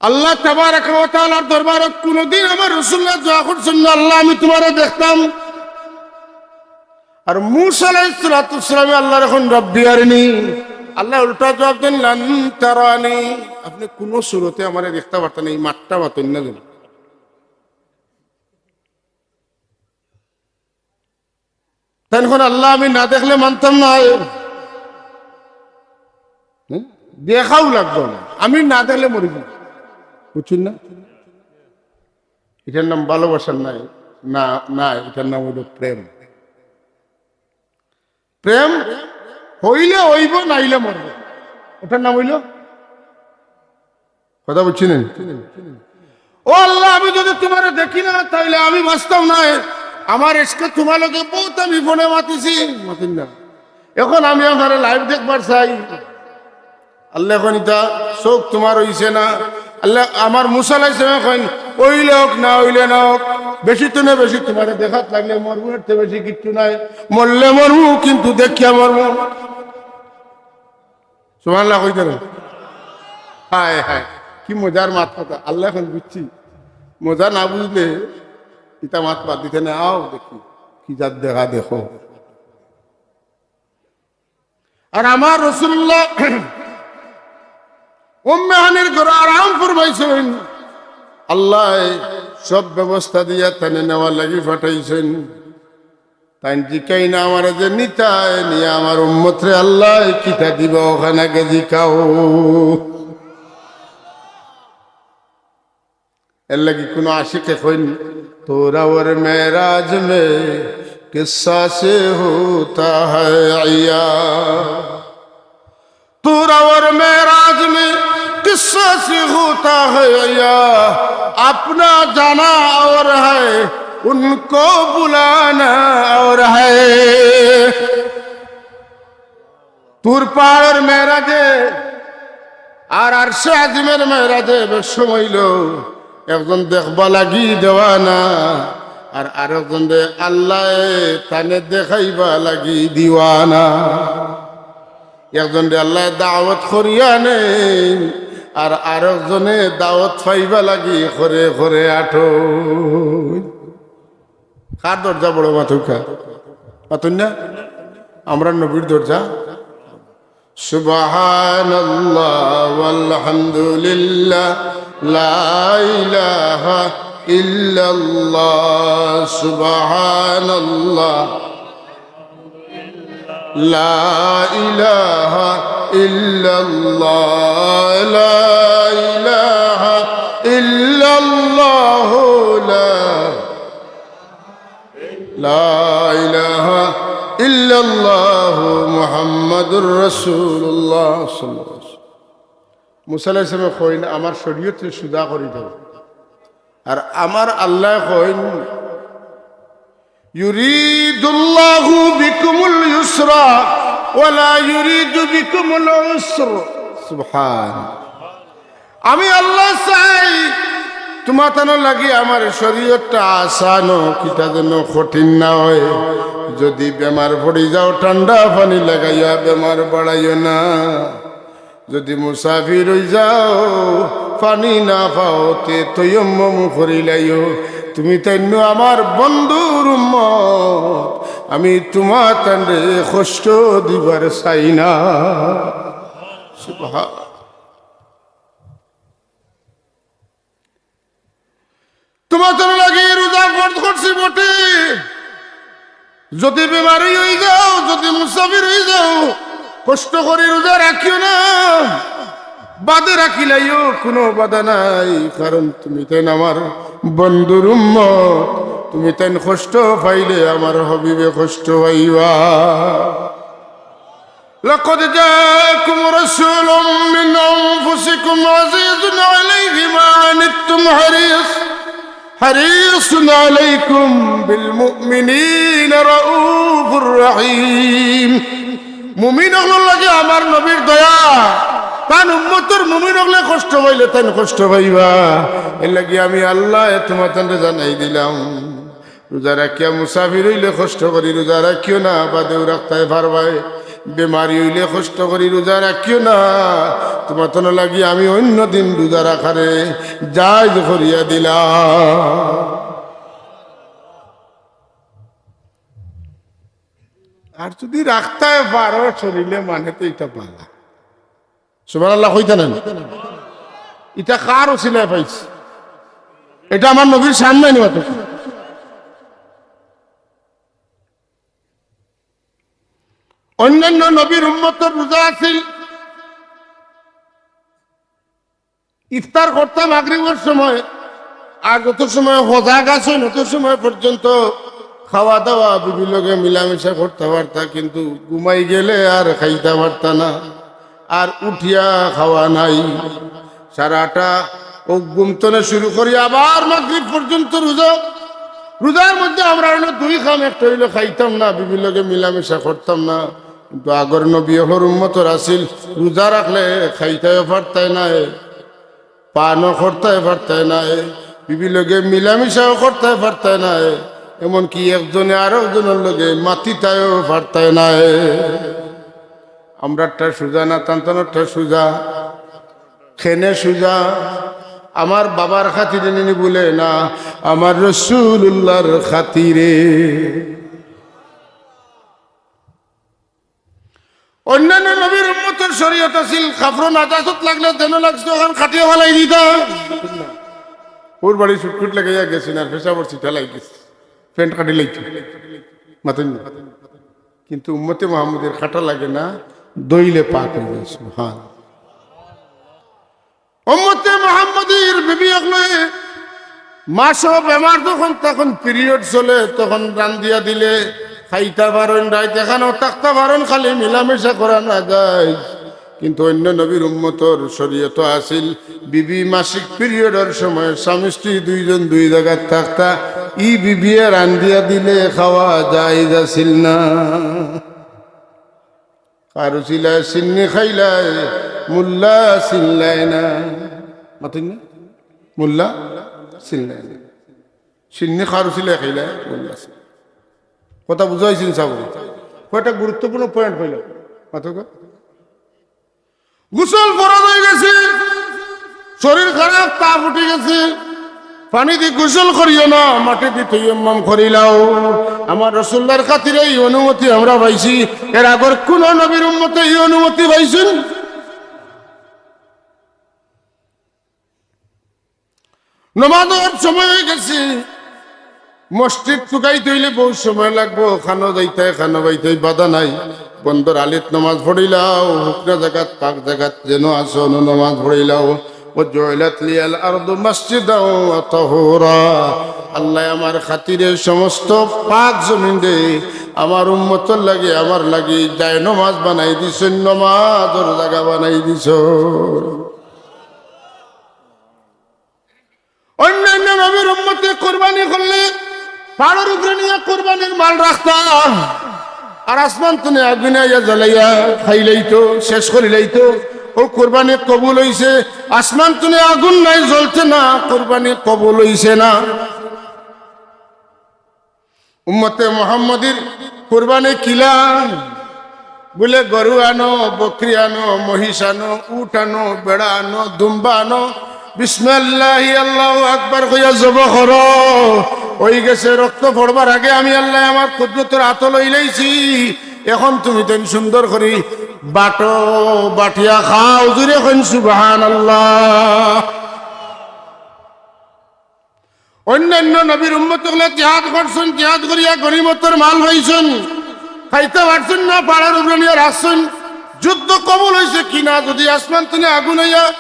আল্লাহ তাবারাকা ওয়া তাআলার দরবারো কোনোদিন আমার রাসূলুল্লাহ দোয়া করছইন না, "আল্লাহ, আমি তুমারে দেখতাম।" আর মুসা আলাইহিস সালাতু ওয়াস সালামে আল্লাহরে কইন, "রব্বি আরিনি।" আল্লায় উল্টা জবাব দেন, "লান তারানি।" আপনে কুনু সুরতে আমারে দেখতা পারতা নায়, ই মাতটা মাতইন না যেন। তাইন কইন, "আল্লাহ, আমি না দেখলে মানতাম নায়।" হুম? দেখাও লাগতো না, আমি না দেখলে মরি যাই। বুঝছইন না? ইটার নাম ভালোবাসার নায়, না, না, ইটার নাম অইলো প্রেম। প্রেম অইলে অইবো, নাইলে মরবো। ওটার নাম অইলো কথা বুঝছইন নি? "ও আল্লাহ, আমি যদি তুমারে দেখি না, তাইলে আমি বাঁচতাম নায়। আমার ইশকে তুমার লগে বউত আমি ফোনে মাতিছি।" মাতইন না। অখন আমি আপনারে live দেখবার চাই। আল্লায় কইন, "ইতা চউখ তুমার অইছে না।" আল্লাহ, আমার মুসা আলাইহিস সালামে কইন, "অইলে অউক, না অইলে না অউক, বেশি তো না বেশি তুমারে দেখাত লাগলে মরমু, এর তে বেশি কিচ্ছু নাই। মরলে মরমু, কিন্তু দেখিয়া মরমু।" সুবহানাল্লাহ কইতা না? হায় হায়, কি মজার মাত কথা। আল্লায় কইন, "বুঝছি, মজা না বুঝলে ইতা মাত বাদ দিতে না, আও দেখি কি জাত দেখা দেখো।" আর আমার রাসূলুল্লাহ উম্মে হানির ঘরো আরাম ফরমাইছইন। আল্লায় সব ব্যবস্থা দিয়া তানে নেওয়ার লাগি পাঠাইছইন। তাইন জিকাইন আমারে যে নিতায় নিয়া আমার উম্মতরে আল্লায় কিতা দিবা অখান আগে জিকাও। এর লাগি কুনু আশিকে কইন, "تو رہو اور معراج میں قصہ سے ہوتا ہے عیاں۔ تو رہو اور معراج میں قصہ سے ہوتا ہے عیاں۔ اپنا جانا اور ہے، ان کو بلانا اور ہے۔" তুর পাহাড়র মেরাজে আর আরশে আজিমর মেরাজে বেশ সময় অইলো, একজন দেখবা লাগি দেওয়ানা, আর আরেকজনরে আল্লায় তানে দেখাইবা লাগি দিওয়ানা। একজনরে আল্লায় দাওয়াত করিয়া নেইন, আর আরেকজনে দাওয়াত পাইবা লাগি খরে খরে আটইন। কার দরজা বড় মাতউক্কা? মাতইন না? আমরার নবীর দরজা। سبحان الله والحمد لله، لا إله إلا الله، سبحان الله، لا إله إلا الله، لا إله إلا الله، لا لا إله إلا الله محمد رسول الله صلى الله عليه وسلم। মুসা আলাইহিস সালামে কইন, "আমার শরীয়তরে সুজা করি দেও।" আর আমার আল্লায় কইন, "يريد الله بكم اليسر ولا يريد بكم العسر।" সুবহান। আমি আল্লায় চাই তুমাতানর লাগি আমার শরীয়তটা আসান অউক, ইটা যেন কঠিন না অয়। যুদি বেমার পড়ি যাও, ঠান্ডা পানি লাগাইয়া বেমার বাড়াইও না। যুদি মুসাফির অই যাও, পানি না পাও, তে তৈয়ম্মম করিলাইও। তুমিতাইন আমার বন্ধুর উম্মত, আমি তুমাতানরে কষ্ট দিবার চাই না। সুবহান। তুমাতানর লাগি রোজা ফরজ করছি বটে, যুদি বেমারি অই যাও, যুদি মুসাফির অই যাও, কষ্ট করি রোজা রাখিও না, বাদে রাখিলাইও, কুনু বাধা নাই, কারণ তুমিতাইন আমার বন্ধুর উম্মত, তুমিতাইন কষ্ট পাইলে আমার হাবিবে কষ্ট পাইবা। لقد جاءكم رسول من أنفسكم عزيز عليه ما عنتم حريص، حريص عليكم بالمؤمنين رءوف رحيم। মুমিন অকলর লাগি আমার নবীর দয়া, তান উম্মতর মুমিন অকলে কষ্ট পাইলে তাইন কষ্ট পাইবা। এর লাগি আমি আল্লায় তুমাতানরে জানাই দিলাম। রোজা রাখিয়া মুসাফির অইলে কষ্ট করি রোজা রাখিও না, বাদেউ রাখতায় পারবায়। বেমারি অইলে কষ্ট করি রোজা রাখিও না, তুমাতানর লাগি আমি অইন্য দিন রোজা রাখারে জায়েজ করিয়া দিলাম। আর যুদি রাখতায় পারো শরীরে, মানে তো ইটা বালা। সুবহানাল্লাহ কইতা নানি? ইটা কার উছিলায় পাইছি? ইটা আমার নবীর শান নায়নি মাত্র? অইন্যান্য নবীর উম্মতর রোজা আছিল, ইফতার করতা মাগরিবর সময়, আর যত সময় সজাগ আছইন, অত সময় পর্যন্ত খাওয়া দাওয়া, বিবির লগে মিলামিশা করতা পারতা, কিন্তু ঘুমাই গেলে আর খাইতা পারতা না। আর উঠিয়া খাওয়া নাই। সারাটা অউ ঘুম তনে শুরু করি আবার মাগরিব পর্যন্ত রোজা। রোজার মধ্যে আমরার অইলো দুই কাম, একটা অইলো খাইতাম না, বিবির লগে মিলামিশা করতাম না। কিন্তু আগর নবী অকলর উম্মতর আছিল, রোজা রাখলে খাইতায়ও পারতায় নায়, পানও করতায় পারতায় নায়, বিবির লগে মিলামিশাও করতায় পারতায় নায়, এমনকি একজনে আরকজনর লগে মাতিতায়ও পারতায় নায়। আমরারটা সুজা না, তান তানরটা সুজা। কেনে সুজা? আমার বাবার খাতিরে নিনি বুলে না, আমার রসুলুল্লাহর খাতিরে। অইন্যান্য নবীর উম্মতর শরীয়ত আছিল, কাপড়ো নাজাসত লাগলে যেনো লাগছে অখান কাটিয়া ফালাই দিতা। ওর বাড়ি ছুটকুট লাগাইয়া গেছেন আর পেশাবর ছিটা লাগি গেছে, প্যান্ট কাটি লাগছে, মাতেন না। কিন্তু উম্মতে মোহাম্মদীর কাটা লাগে না, ধইলে পাক অইযায়। সুবহান। উম্মতে মোহাম্মদীর বিবি অকলে মাসো বেমার যখন, তখন পিরিয়ড চলে, তখন রান্দিয়া দিলে খাইতা পারইন, রাইত এখানো থাকতা পারইন, খালি মিলামিশা করা না যায়। কিন্তু অইন্য নবীর উম্মতর শরীয়তো আছিল, বিবি মাসিক পিরিয়ডর সময় স্বামী স্ত্রী দুইজন দুই জাগাত থাকতা, ই বিবিয়ে রান্দিয়া দিলে খাওয়া জায়েজ আছিল না। কারু চিলায় সিন্নি খাইলায়, মুল্লা চিল্লায় না। মাতেন না? মুল্লা চিল্লায় না। সিন্নি কারু চিলায় খাইলায়, মুল্লা চিল্লায়। কথা বুঝাইছেন সাব? কয়টা গুরুত্বপূর্ণ পয়েন্ট কইলাম। মাতউক্কা। গোসল ফরজ অই গেছে, শরীর খারাপ, তাপ উঠি গেছে, পানি দি গোসল করিও না, মাটি দি তায়াম্মুম করিলাও। আমার রাসুলুল্লাহর খাতিরে ই অনুমতি আমরা পাইছি। এর আগর কুনু নবীর উম্মতে ই অনুমতি পাইছইন? নমাজর সময় অই গেছে, মসজিদ তুকাইতে অইলে বউত সময় লাগবো, খানো যাইতায়, খানো বাইতায়, বাধা নাই। বন্দর আলিত নমাজ পড়িলাও, হুকনা জাগাত, পাক জাগাত যেনো আছো, অনো নমাজ পড়িলাও। وجعلت لي الأرض مسجدا وطهورا। আল্লায় আমার খাতিরে সমস্ত পাক জমিনরে আমার উম্মতর লাগি, আমার লাগি জায়নমাজ বানাই দিছইন, নমাজর জাগা বানাই দিছইন। অইন্য অইন্য নবীর উম্মতে কুরবানি করলে পাড়র উপরে নিয়া কুরবানির মাল রাখতা, আর আসমান তনে আগুন আইয়া জ্বালাইয়া খাইলাইতো, শেষ করিলাইতো। অউ কুরবানি কবুল অইছে, আসমান তনে আগুন নাই, জ্বলছে না, কুরবানি কবুল অইছে না। উম্মতে মোহাম্মদীর কুরবানি কিলা? বুলে, গরু আনো, বকরি আনো, মহিষ আনো, উট আনো, বেড়া আনো, দুম্বা আনো, বিসমিল্লাহি আল্লাহু আকবার কইয়া জবো করো। অই গেছে, রক্ত পড়বার আগে আমি আল্লায় আমার কুদরতর আতো লইলাইছি। এখন তুমি তাইন সুন্দর করি বাটো, বাটিয়া খাও। জুরে কইন সুবহানাল্লাহ। অইন্য অইন্য নবীর উম্মত অকলে জিহাদ করছইন, জিহাদ করিয়া গনিমতর মাল পাইছইন, খাইতা পারছইন না, পাড়র উপরে নিয়া রাখছইন। যুদ্ধ কবুল অইছে কি না? যুদি আসমান তনে আগুন আইয়া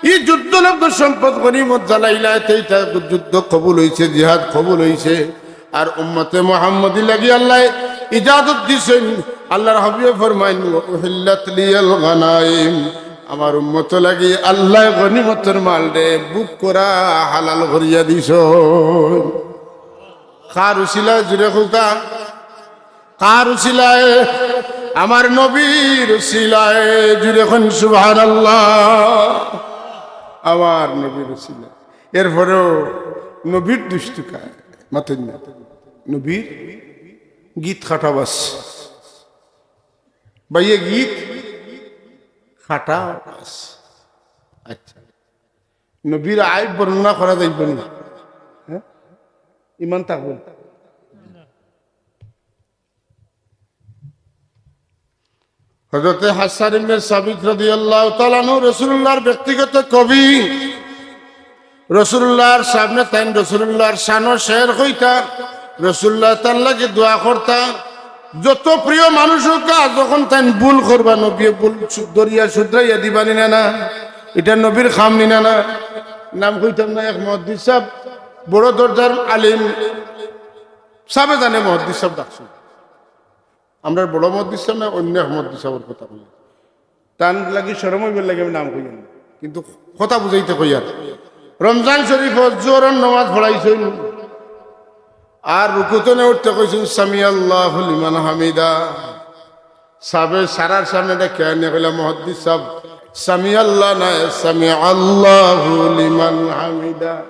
ই যুদ্ধলব্ধ সম্পদ গনিমত জ্বালাইলায়, তে ইটা যুদ্ধ কবুল অইছে, জিহাদ কবুল অইছে। আর উম্মতে মুহাম্মদীর লাগি আল্লায় ইজাজত দিছইন। আল্লার হাবিবে ফরমাইন, "ওয়া উহিল্লাত লিয়াল গানাইম।" আমার উম্মতর লাগি আল্লায় গনিমতর মালরে বুক করা হালাল করিয়া দিছইন। কার উসিলায়? জুরে কউক্কা। কার উসিলায়? আমার নবীর উসিলায়। জুরে কইন সুবহানাল্লাহ। আমার নবীর উসিলায়। এরপরেও নবীর দুষ্টুকা মাতইন না। নবীর গীত কাটা বাস। ভাইয়ে গীত কাটা বাস। আচ্ছা, নবীর আইব বর্ণনা করা যাইবো নি? হ্যাঁ? ইমান থাকবো। হযরতে হাসসান ইবনে সাবিত রাদিয়াল্লাহু তাআলা আনহু রাসূলুল্লাহর ব্যক্তিগত কবি। রাসূলুল্লাহর সামনে তাইন রাসূলুল্লাহর শানো শের কইতা, রাসূলুল্লাহ তার লাগি দোয়া করতা। যত প্রিয় মানুষ অউক্কা, যখন তাইন ভুল করবা, নবীয়ে ভুল সু-, ধরিয়া শুধরাইয়া দিবা নি না, না? ইটা নবীর কাম নি না, না? নাম কইতাম না, এক মুহাদ্দিস সাব, বড় দরজার আলিম, সাবে জানে মুহাদ্দিস সাব ডাকছইন। আমরার বড় মুহাদ্দিস সাব না, অইন্য এক মুহাদ্দিস সাবর কথা কইয়ার। তান লাগি শরম অইবার লাগি আমি নাম কইয়ার না, কিন্তু কথা বুঝাইতে কইয়ার। রমজান শরীফো জোহরর নমাজ পড়াইছইন, আর রুকু তনে উঠতে কইছইন, "সামিআল্লাহু লিমান হামিদা।" সাবে সারার সামনে ডাকিয়া আনিয়া কইলা, "মুহাদ্দিস সাব, সামিআল্লাহ নায়, সামিআল্লাহু লিমান হামিদা।"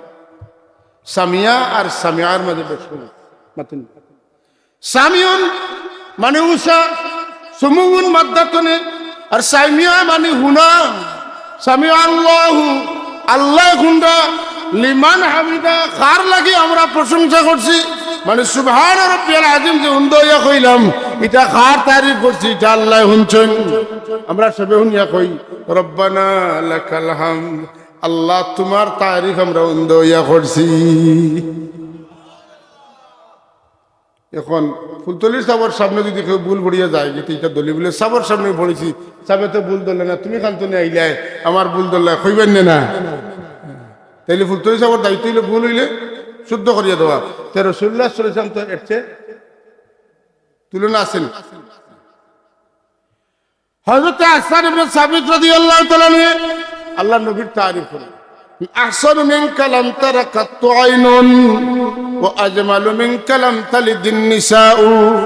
সামিয়া আর সামিআর মাঝে বেশ কম। মাতুন। সামিউন মানে উষা, সুমুউন মাদ্দা তনে, আর সামিয়া মানে হুনা। সামিআল্লাহু, আল্লায় হুনরা, লিমান হামিদা, কার লাগি আমরা প্রশংসা করছি, মানে সুবহান রাব্বিয়াল আযীম যে উন্দা অইয়া কইলাম, ইটা কার তারিফ করছি, ইটা আল্লায় হুনছইন। আমরা সবে হুনিয়া কই, রব্বানা লাকাল হামদ। আল্লাহ, তুমার তারিফ আমরা অন্ধ অইয়া করছি। এখন ফুলতলি ছাবর সামনে যুদি কেউ ভুল পড়িয়া যায়, কিন্তু ইটা দলিবুলে ছাবর সামনে পড়ছি, ছাবে তো ভুল ধরলে না, তুমি কান তো নিয়া আইলায়, আমার ভুল ধরলায়, কইবেন নে না? তাইলে ফুলতলি ছাবর দায়িত্ব অইলো ভুল অইলে শুদ্ধ করিয়া দেওয়া। তে রাসূলুল্লাহ সাল্লাল্লাহু আলাইহি ওয়াসাল্লাম তো এর চেয়ে তুলনা আছে নি? হযরত হাসান ইবনে সাবিত রাদিয়াল্লাহু তাআলা আনহু আল্লাহর নবীর তারিফ করেন, "আহসানু মিনকা লাম তারা কাত্তু আইনুন, ওয়া আজমালু মিনকা লাম তালিদিন নিসাউ,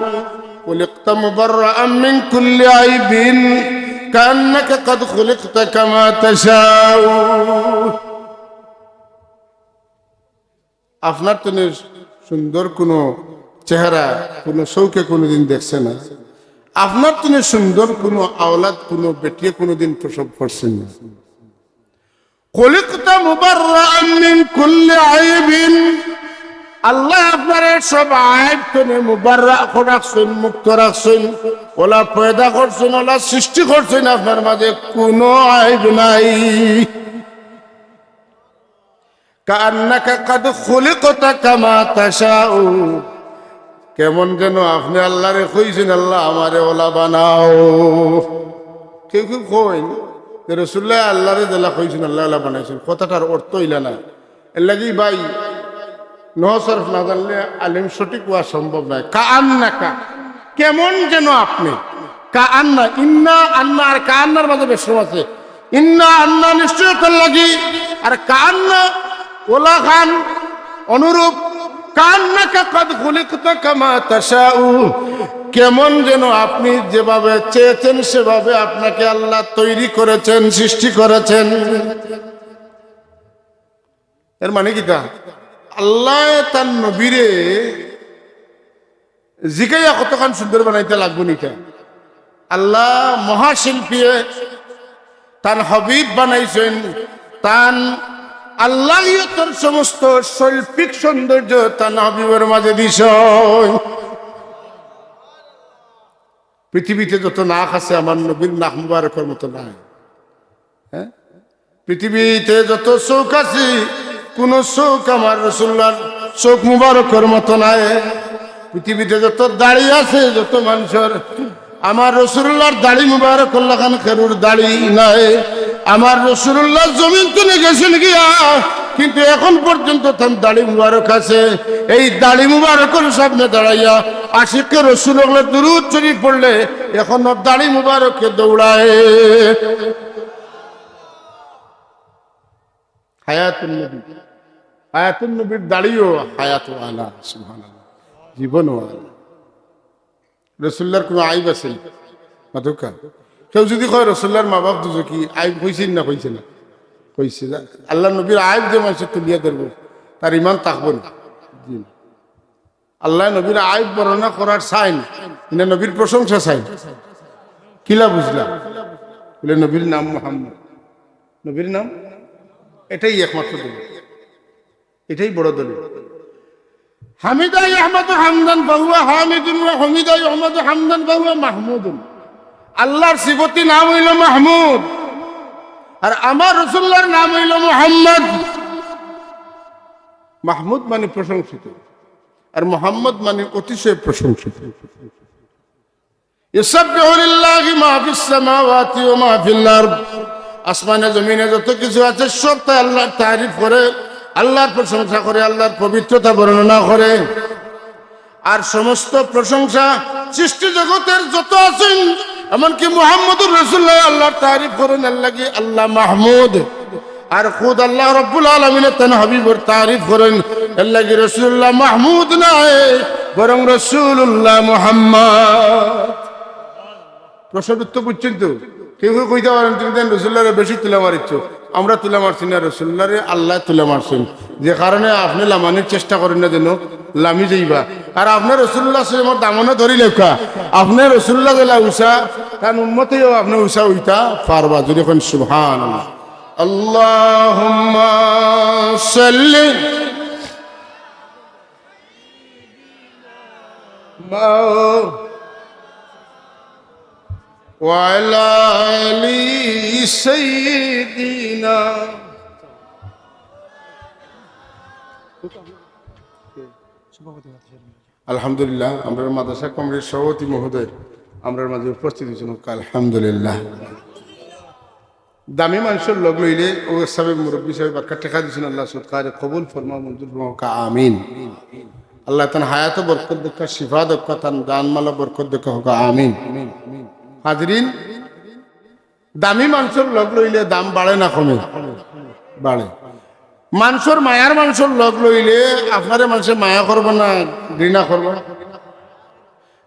খুলিকতা মুবাররাআন মিন কুল্লি আইবিন, কাআন্নাকা কাদ খুলিকতা কামা তাশাউ।" আপনার তনে সুন্দর কুনু চেহারা কুনু চউখে কুনুদিন দেখছে না। আপনার তনে সুন্দর কুনু আওলাদ কুনু বেটিয়ে কুনুদিন প্রসব করছে না। খুলিকতা মুবাররাআন মিন কুল্লি আইবিন। আল্লায় আপনারে সব আইব তনে মুবাররা রাখছইন, মুক্ত রাখছইন। অলা পয়দা করছইন, অলা সৃষ্টি করছইন, আপনার মাঝে কুনু আইব নাই। কাআন্নাকা কাদ খুলিকতা কামা তাশাউ। কেমন যেন আপনে আল্লারে কইছইন, "আল্লাহ, আমারে অলা বানাও।" কেউ কেউ কইন যে, "রাসূলুল্লায় আল্লারে যেলা কইছইন, আল্লায় অলা বানাইছইন।" কথাটার অর্থ অইলা না। এরলাগি ভাই, নহু সরফ না জানলে আলিম সঠিক অওয়া সম্ভব নায়। কাআন্নাকা, কেমন যেন আপনে। কাআন্না, ইন্না, আন্না আর কাআন্নার মাঝে বেশকম আছে। ইন্না, আন্না নিশ্চয়তার লাগি, আর কাআন্না অলাখান অনুরূপ। কাআন্নাকা কাদ খুলিকতা কামা তাশাউ, কেমন যেন আপনে যেভাবে চেয়েছেন সেভাবে আপনাকে আল্লাহ তৈরি করেছেন, সৃষ্টি করেছেন। এর মানে কিতা? আল্লায় তান নবীরে জিগাইয়া কতখান সুন্দর বানাইতা লাগবো নি ইটা? আল্লাহ মহাশিল্পীয়ে তান হাবিব বানাইছইন, তান আল্লাহিয়তর সমস্ত শৈল্পিক সৌন্দর্য তান হাবিবর মাঝে দিছইন। পৃথিবীতে যত নাক আছে, আমার নবীর নাক মুবারকর মতো নাই। হ্যাঁ? পৃথিবীতে যত চউখ আছে, কুনু চউখ আমার রাসূলুল্লাহর চউখ মুবারকর মতো নাই। পৃথিবীতে যত দাড়ি আছে, যত মানষর, আমার রাসূলুল্লাহর দাড়ি মুবারকর লাখান কেউর দাড়ি নাই। আমার রাসূলুল্লাহ জমিন তনে গেছইন গিয়া, কিন্তু এখন পর্যন্ত তান দাড়ি মুবারক আছে। এই দাড়ি মুবারকর সামনে দাঁড়াইয়া আশিকে রাসূল অকলে দুরূদ শরীফ পড়লে এখনো দাড়ি মুবারকে দৌড়ায়। হায়াতুন নবী, হায়াতুন নবীর দাড়িও হায়াত আলা, সুবহানাল্লাহ, জীবনও আলা। রাসূলুল্লাহর কুনু আইব আছে নি? মাতউক্কা। কেউ যুদি কয় রাসূলুল্লাহর মা-বাপ দুজখি, আইব কইছে নি না কইছে না? কইছে। আল্লাহর নবীর আইব যে মানষে তুলিয়া ধরবো, তার ইমান থাকবো না। জি না। আল্লায় নবীর আইব বর্ণনা করার চাইন, না নবীর প্রশংসা চাইন? কিলা বুঝলা? বলে, নবীর নাম মুহাম্মদ। নবীর নাম, এটাই একমাত্র দলিল, এটাই বড় দলিল। হামিদা ইয়াহমাদু হামদান ফাহুয়া হামিদুন ওয়া হুমিদা ইউহমাদু হামদান ফাহুয়া মাহমুদুন। আল্লাহর সিফতি নাম অইলো মাহমুদ, আর আমার রাসূলুল্লাহর নাম অইলো মুহাম্মদ। মাহমুদ মানে প্রশংসিত, আর মুহাম্মদ মানে অতিশয় প্রশংসিত। ইউসাব্বিহু লিল্লাহি মা ফিস সামাওয়াতি ওয়া মা ফিল আরদ। আসমানে জমিনে যত কিছু আছে, সবতায় আল্লাহর তারিফ করে, আল্লাহর প্রশংসা করে, আল্লাহর পবিত্রতা বর্ণনা করে। আর সমস্ত প্রশংসা সৃষ্টি জগতের যত আছইন, এমনকি মুহাম্মদুর রাসূলুল্লাহ আল্লাহর তারিফ করইন, এরলাগি আল্লাহ মাহমুদ। আর খুদ আল্লাহ রাব্বুল আলামিনে তান হাবিবর তারিফ করইন, এরলাগি রাসূলুল্লাহ মাহমুদ নায়, বরং রাসূলুল্লাহ মুহাম্মদ। প্রশ্নটা তো বুঝছইন তো? কেউ কেউ কইতা পারইন, "তুমি তাইন রাসূলুল্লাহরে বেশি তুলা মারিচ্ছ।" আমরা তুলা মারছি না, রাসূলুল্লাহরে আল্লায় তুলা মারছইন। যে কারণে আপনে লামানির চেষ্টা করইন না যেন লামি যাইবা। আর আপনে রাসূলুল্লাহ সাল্লাল্লাহু আলাইহি ওয়াসাল্লামর দামনে ধরি লউক্কা। আপনে রাসূলুল্লাহ যেলা উচা, তান উম্মতেও আপনে উচা অইতা পারবা। জোরে কইন সুবহানাল্লাহ। আল্লাহুম্মা সাল্লি মাও ওয়ালা আলি সাইয়্যিদিনা। আলহামদুলিল্লাহ, আমরার মাদ্রাসা কমিটির সভাপতি মহোদয় আমরার মাঝে উপস্থিত অইছইন, আলহামদুলিল্লাহ। দামি মানষর লগ লইলে, অউ সাবে মুরব্বি সাবে বাক্কা টেকা দিছইন, আল্লাহ সদকারে কবুল ফরমাও, মঞ্জুর ফরমাও, কউক্কা আমিন। আল্লাহ তান হায়াতো বরকত দেউক্কা, শিফা দেউক্কা, তান জানমালো বরকত দেউক্কা, কউক্কা আমিন। হাজিরিন, দামি মানষর লগ লইলে দাম বাড়ে না কমে? বাড়ে। মানষর মায়ার মানষর লগ লইলে আপনারে মানষে মায়া করবো না ঘৃণা করবো?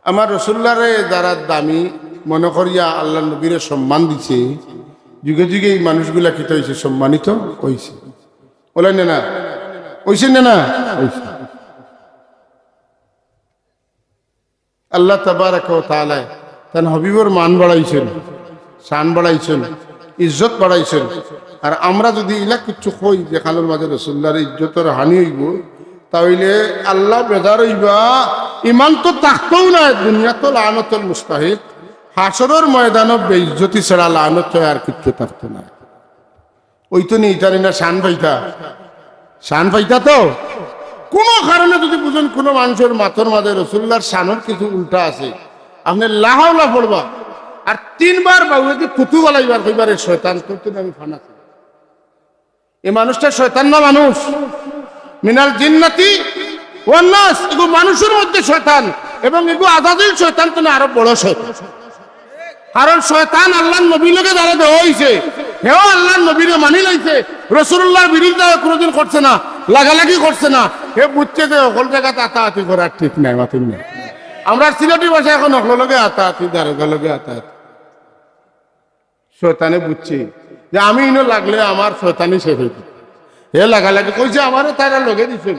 আমার রসুল্লারে যারা দামি মনে করিয়া আল্লার নবীরে সম্মান দিছে, যুগে যুগে ই মানুষগুলা কিতা অইছে? সম্মানিত অইছে। অইলা না, না? অইছে না, না? অইছে। আল্লাহ তাবারাকা ওয়া তাআলায় তান হাবিবর মান বাড়াইছইন, শান বাড়াইছইন, ইজ্জত বাড়াইছইন। আর আমরা যুদি ইলা কিচ্ছু কই যেখানর মাঝে রসুল্লার ইজ্জতর হানি অইবো, তা অইলে আল্লাহ বেজার অইবা, ইমান তো থাকতোউ নায়, দুনিয়াত তো লানতর মুস্তাহিক, হাশরর ময়দানো বেইজ্জতি ছাড়া লানত ছাড়া আর কিচ্ছু থাকতো নায়। অইতো নি, ইতার ইনা শান পাইতা, শান পাইতা তো। কুনু কারণে যুদি বুঝইন কুনু মানষর মাতর মাঝে রসুল্লার শানর কিছু উল্টা আছে, আপনে লা হাওলা পড়বা, আর তিনবার বাউয়েদি থুথু ফালাইবার, কইবার, "এ শয়তান, তোর তো আমি ফানা।" এ মানুষটা শয়তান না মানুষ? মিনাল জিন্নাতি ওয়ান নাস, এগু মানষর মধ্যে শয়তান, এবং এগু আজাজিল শয়তান তো না, আরো বড় শয়তান। কারণ শয়তান আল্লার নবীর লগে যারে দেওয়া অইছে, হেও আল্লার নবীরে মানি লাইছে, রসুলুল্লাহর বিরুদ্ধে কুনুদিন করছে না, লাগালাগি করছে না। হে বুঝছে যে হকল জাগাত আতাআতি করার ঠিক নাই, মাতুন না। আমরার সিলেটি ভাষায় কইন হকলর লগে আতাআতি, দারোগার লগে আতাআতি। শয়তানে বুঝছে যে আমি ইনো লাগলে আমার শয়তানি শেষ অইতো। হে লাগালাগি কইছে, "আমারে তারা লগে দিছইন,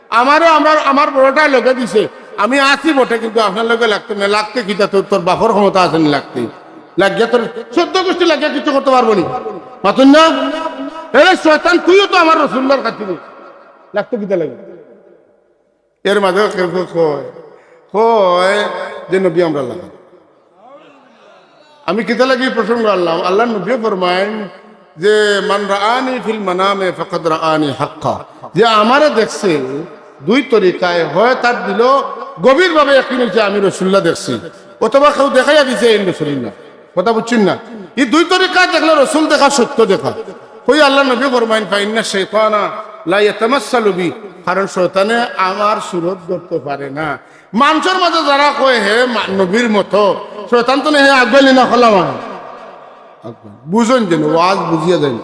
আমারে আমার, আমার বড়টায় লগে দিছে, আমি আছি বটে, কিন্তু আপনার লগে লাগতো না।" লাগতে কিতা? তোর, তোর বাপর ক্ষমতা আছে নি লাগতে? লাগিয়া তোর চৌদ্দ গুষ্টি লাগিয়া কিচ্ছু করতে পারবো নি? মাতুন না? এরে শয়তান, তুইও তো আমার রসুল্লার খাতিরে, লাগতো কিতা লাগে? এর মাঝে কেউ কেউ কয়, কয় যে নবী আমরার লাখান। আমি কিতা লাগি প্রসঙ্গ আনলাম? আল্লার নবীয়ে ফরমাইন যে, "মান রাআনি ফিল মানামে ফাকাদ রাআনি হাক্কা।" যে আমারে দেখছে দুই তরিকায়, হয় তার দিলো গভীরভাবে ইয়াকিন অইছে আমি রসুল্লাহ দেখছি, অথবা কেউ দেখাইয়া দিছে এইন রসুল্লাহ। কথা বুঝছইন না? ই দুই তরিকা দেখলে রসুল দেখা সত্য দেখা। কই আল্লার নবী ফরমাইন, "ফাইন্না শাইতানা লা ইয়াতামাসসালু বি", কারণ শয়তানে আমার সুরত ধরতো পারে না। মানষর মাঝে যারা কয় হে মা-, নবীর মতো, শয়তান তো না, হে আগুয়াইলে না খোলা মানে। বুঝইন যেন, ওয়াজ বুঝিয়া যাইন।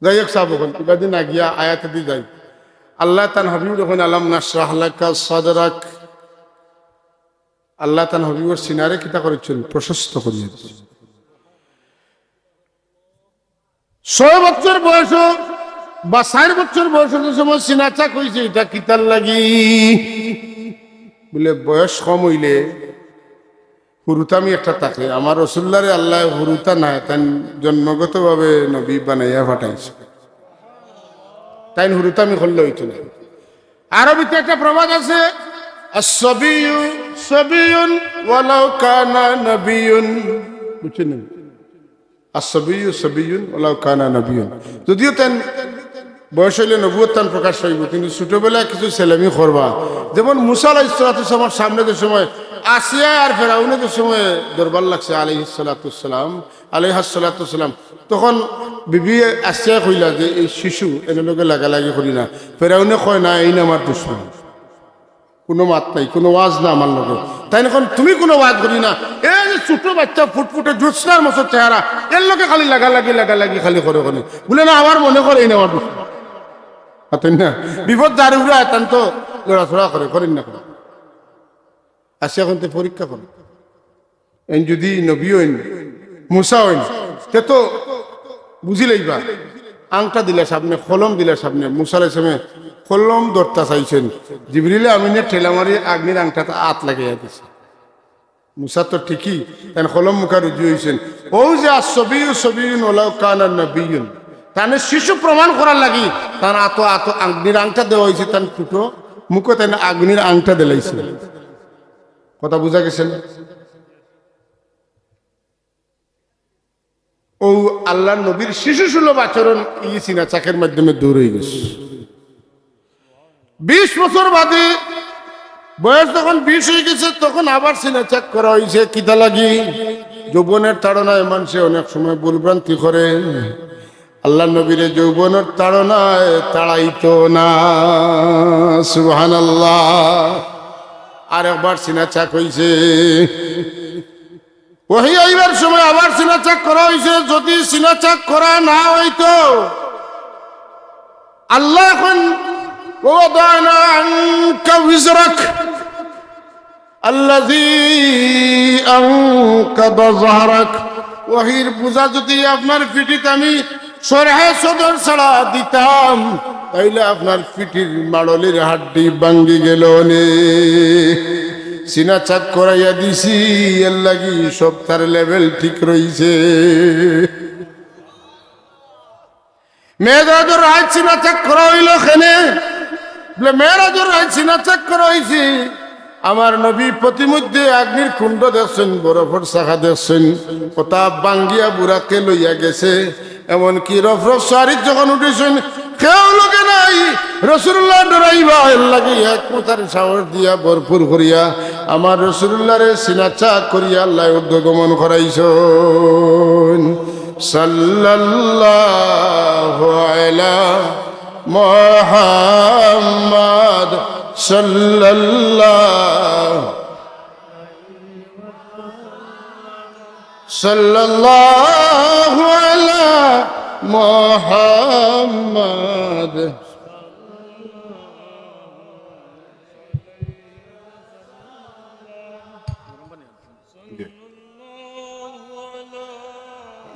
যাই হোক, সাব অকল, ইবাদি না গিয়া আয়াতেদি যাই। আল্লাহ তান হাবিব যখন, "আলাম নাশরাহ লাকা সাদরাক", আল্লাহ তান হাবিবর সিনারে কিতা করিছইন? প্রশস্ত করিয়া দিছইন। ছয় বছর বয়স বা চার বছর বয়স যে সময় সিনা চাক অইছে, ইটা কিতার লাগি? বুলে, বয়স কম অইলে হুরুতামি একটা থাকে। আমার রসুল্লারে আল্লায় হুরুতা নায়, তাইন জন্মগতভাবে নবী বানাইয়া পাঠাইছে। তাইন হুরুতামি করলে অইতো না। আরবিতে একটা প্রবাদ আছে, "আস-সাবিয়্যু সাবিয়্যুন ওয়ালাউ কানা নাবিয়্যুন।" বুঝছইন নি? "আস-সাবিয়্যু সাবিয়্যুন ওয়ালাউ কানা নাবিয়্যুন।" যদিও তান বয়স অইলে নবুয়ত তান প্রকাশ পাইবো, কিন্তু ছোটবেলায় কিছু ছেলেমি করবা। যেমন মুসা আলাইহিস সালাতু ওয়াস সালামর সামনে যে সময় আসিয়া আর ফেরাউনে যে সময় দরবার লাগছে আলাইহিস সালাতু ওয়াস সালাম, আলাইহাস সালাতু ওয়াস সালাম, তখন বিবি আসিয়ায় কইলা যে, "এই শিশু, এনর লগে লাগালাগি করি না।" ফেরাউনে কয়, "না, এইন আমার দুশমন।" কুনু মাত নাই, কুনু ওয়াজ না আমার লগে। তাইন কইন, "তুমি কুনু ওয়াজ করি না, এই যে ছোট বাইচ্চা ফুটফুটে জ্যোৎস্নার মতো চেহারা, এর লগে খালি লাগালাগি, লাগালাগি খালি করে করে।" বুলে, "না, আমার মনে করে এইন আমার দুশমন।" মাতইন না? বিপদ যার উপরে আয়, তান তো লড়াচড়া করে, করেন না করে। আসিয়া কইন, "তে পরীক্ষা করো।" এইন যুদি নবী অইন, মুসা অইন, তে তো বুঝি লাইবা। আংটা দিলা সামনে, কলম দিলা সামনে, মুসা আলাইহিস সালামে কলম ধরতা চাইছইন, জিবরিলে আমিনে ঠেলা মারি আগ্নির আংটাত আত লাগাইয়া দিছে। মুসা তো ঠিকই, তাইন কলম মুখা রুজু অইছইন। অউ যে আস-সাবিয়্যু সাবিয়্যুন ওয়ালাউ কানা নাবিয়্যুন, তানে শিশু প্রমাণ করার লাগি তান আতো, আতো আগ্নির আংটা দেওয়া অইছে, তান ফুটো মুখো তাইন আগ্নির আংটা দিলাইছে। কথা বুঝা গেছে না? অউ আল্লার নবীর শিশু সুলভ আচরণ ই সিনা চাকের মাধ্যমে দূর অইগেছে। বিশ বছর বাদে বয়স যখন বিশ অইগেছে, তখন আবার সিনা চেক করা অইছে। কিতা লাগি? যৌবনের তাড়নায় মানষে অনেক সময় ভুলভ্রান্তি করে। আল্লার নবীরে যৌবনের তাড়নায় তাড়াইতো না। সুবহানাল্লাহ। আরেকবার সিনা চেক অইছে। ওহী আইবার সময় আবার সিনা চেক করা অইছে। যদি সিনা চেক করা না অইতো, আল্লায় কইন, "ওয়াদানা আনকা ওয়িজরাক আল্লাযী আনকাযা যাহরাক।" ওহীর বুঝা যদি আপনার পিঠিত আমি শরহে সদর ছাড়া দিতাম, তাইলে আপনার পিঠির মাড়লির হাড্ডি ভাঙ্গি গেলো নে। সিনা চেক করাইয়া দিছি, এরলাগি সব তার লেভেল ঠিক রইছে। মেরাজর রাইত সিনা চেক করা অইলো কেনে? বলে, মেরাজর রাইত সিনা চেক করা অইছে। আমার নবী প্রতিমধ্যে আগ্নির কুণ্ড দেখছইন, বরফর চাকা দেখছইন, ওটা ভাঙ্গিয়া বুরাকে লইয়া গেছে। এমনকি রফরফ সওয়ারিত যখন উঠছইন, কেউ লগে নাই। রাসূলুল্লাহ ডরাইবা, এরলাগি এক মাথার সাহস দিয়া ভরপুর করিয়া আমার রাসূলুল্লাহরে সিনা চেক করিয়া আল্লায় ঊর্ধ্বগমন করাইছইন। সাল্লাল্লাহু আলা মুহাম্মাদ, সাল্লাল্লাহু, সাল্লাল্লাহু আলা মুহাম্মাদ।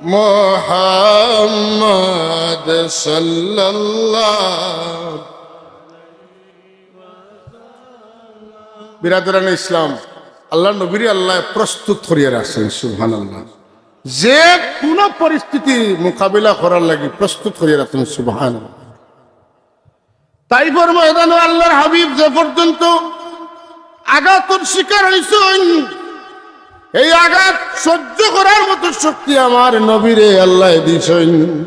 মুহাম্মাদ সাল্লাল্লাহু। বিরাদরানে ইসলাম, আল্লার নবীরে আল্লায় প্রস্তুত করিয়া রাখছইন, সুবহানাল্লাহ। যে কুনু পরিস্থিতি মোকাবিলা করার লাগি প্রস্তুত করিয়া রাখছইন, সুবহানাল্লাহ। তাইফর ময়দানো আল্লার হাবিব যে পর্যন্ত আঘাতর শিকার অইছইন, এই আঘাত সহ্য করার মতো শক্তি আমার নবীরে আল্লায় দিছইন।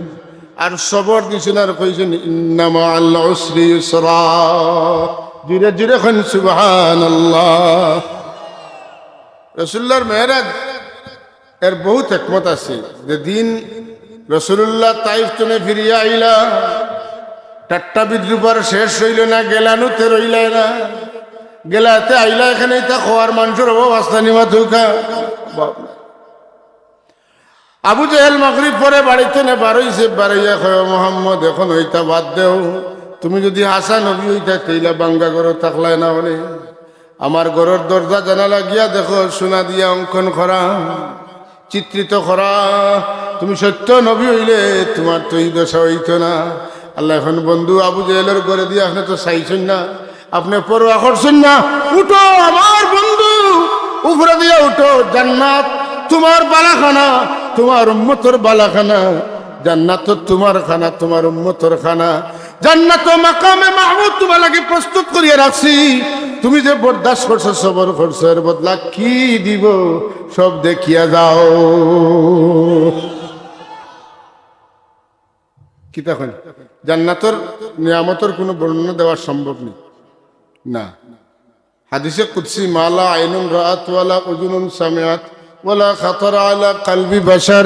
আর সবর দিছইন, আর কইছইন, "ইন্না মাআল উসরি ইউসরা।" জুরে জুরে কইন, "সুবহানাল্লাহ।" রাসূলুল্লাহর মেরাজ এর বহুত হিকমত আছে। যেদিন রাসূলুল্লাহ তাইফ তনে ফিরিয়া আইলা, ঠাট্টা বিদ্রূপ আর শেষ অইলো না, গেলানুতে রইলা না। গেলাতে আইলা, এখানে ইতা কওয়ার মানষর অভাব আস্তা নিবা তুকা। আবু জেহেল মাগরিব পরে বাড়ি তনে বারইছে, বারইয়া কয়, "ও মোহাম্মদ, এখন ইতা বাদ দেও, তুমি যদি হাছা নবী অইতা, তে ইলা ভাঙ্গা ঘরো থাকলায় না অনে।" আমার ঘরর দরজা জানালা গিয়া দেখো, সোনা দিয়া অঙ্কন করা, চিত্রিত করা। তুমি সত্য নবী অইলে তুমার তো ই দশা অইতো না। আল্লায় কইন, "বন্ধু, আবু জেহেলর ঘরে দিয়া আপনে তো চাইছইন না, আপনে পরোয়া করছইন না। উঠো আমার বন্ধু, উপরে দিয়া উঠো। জান্নাত তুমার বালাখানা, তুমার উম্মতর বালাখানা। জান্নাত তুমার খানা, তুমার উম্মতর খানা।" জান্নাতো মাকামে মাহমুদ তুমার লাগি প্রস্তুত করিয়া রাখছি। তুমি যে বরদাস্ত করছো, সবর করছো, এর বদলা কি দিবো, সব দেখিয়া যাও। কিতা কইন? জান্নাতর নিয়ামতর কুনু বর্ণনা দেওয়া সম্ভব নি। না। হাদিসে কুদসি, "মা লা আইনুন রাআত ওয়ালা উযুনুন সামিআত ওয়ালা খাতারা আলা কালবি বাশার",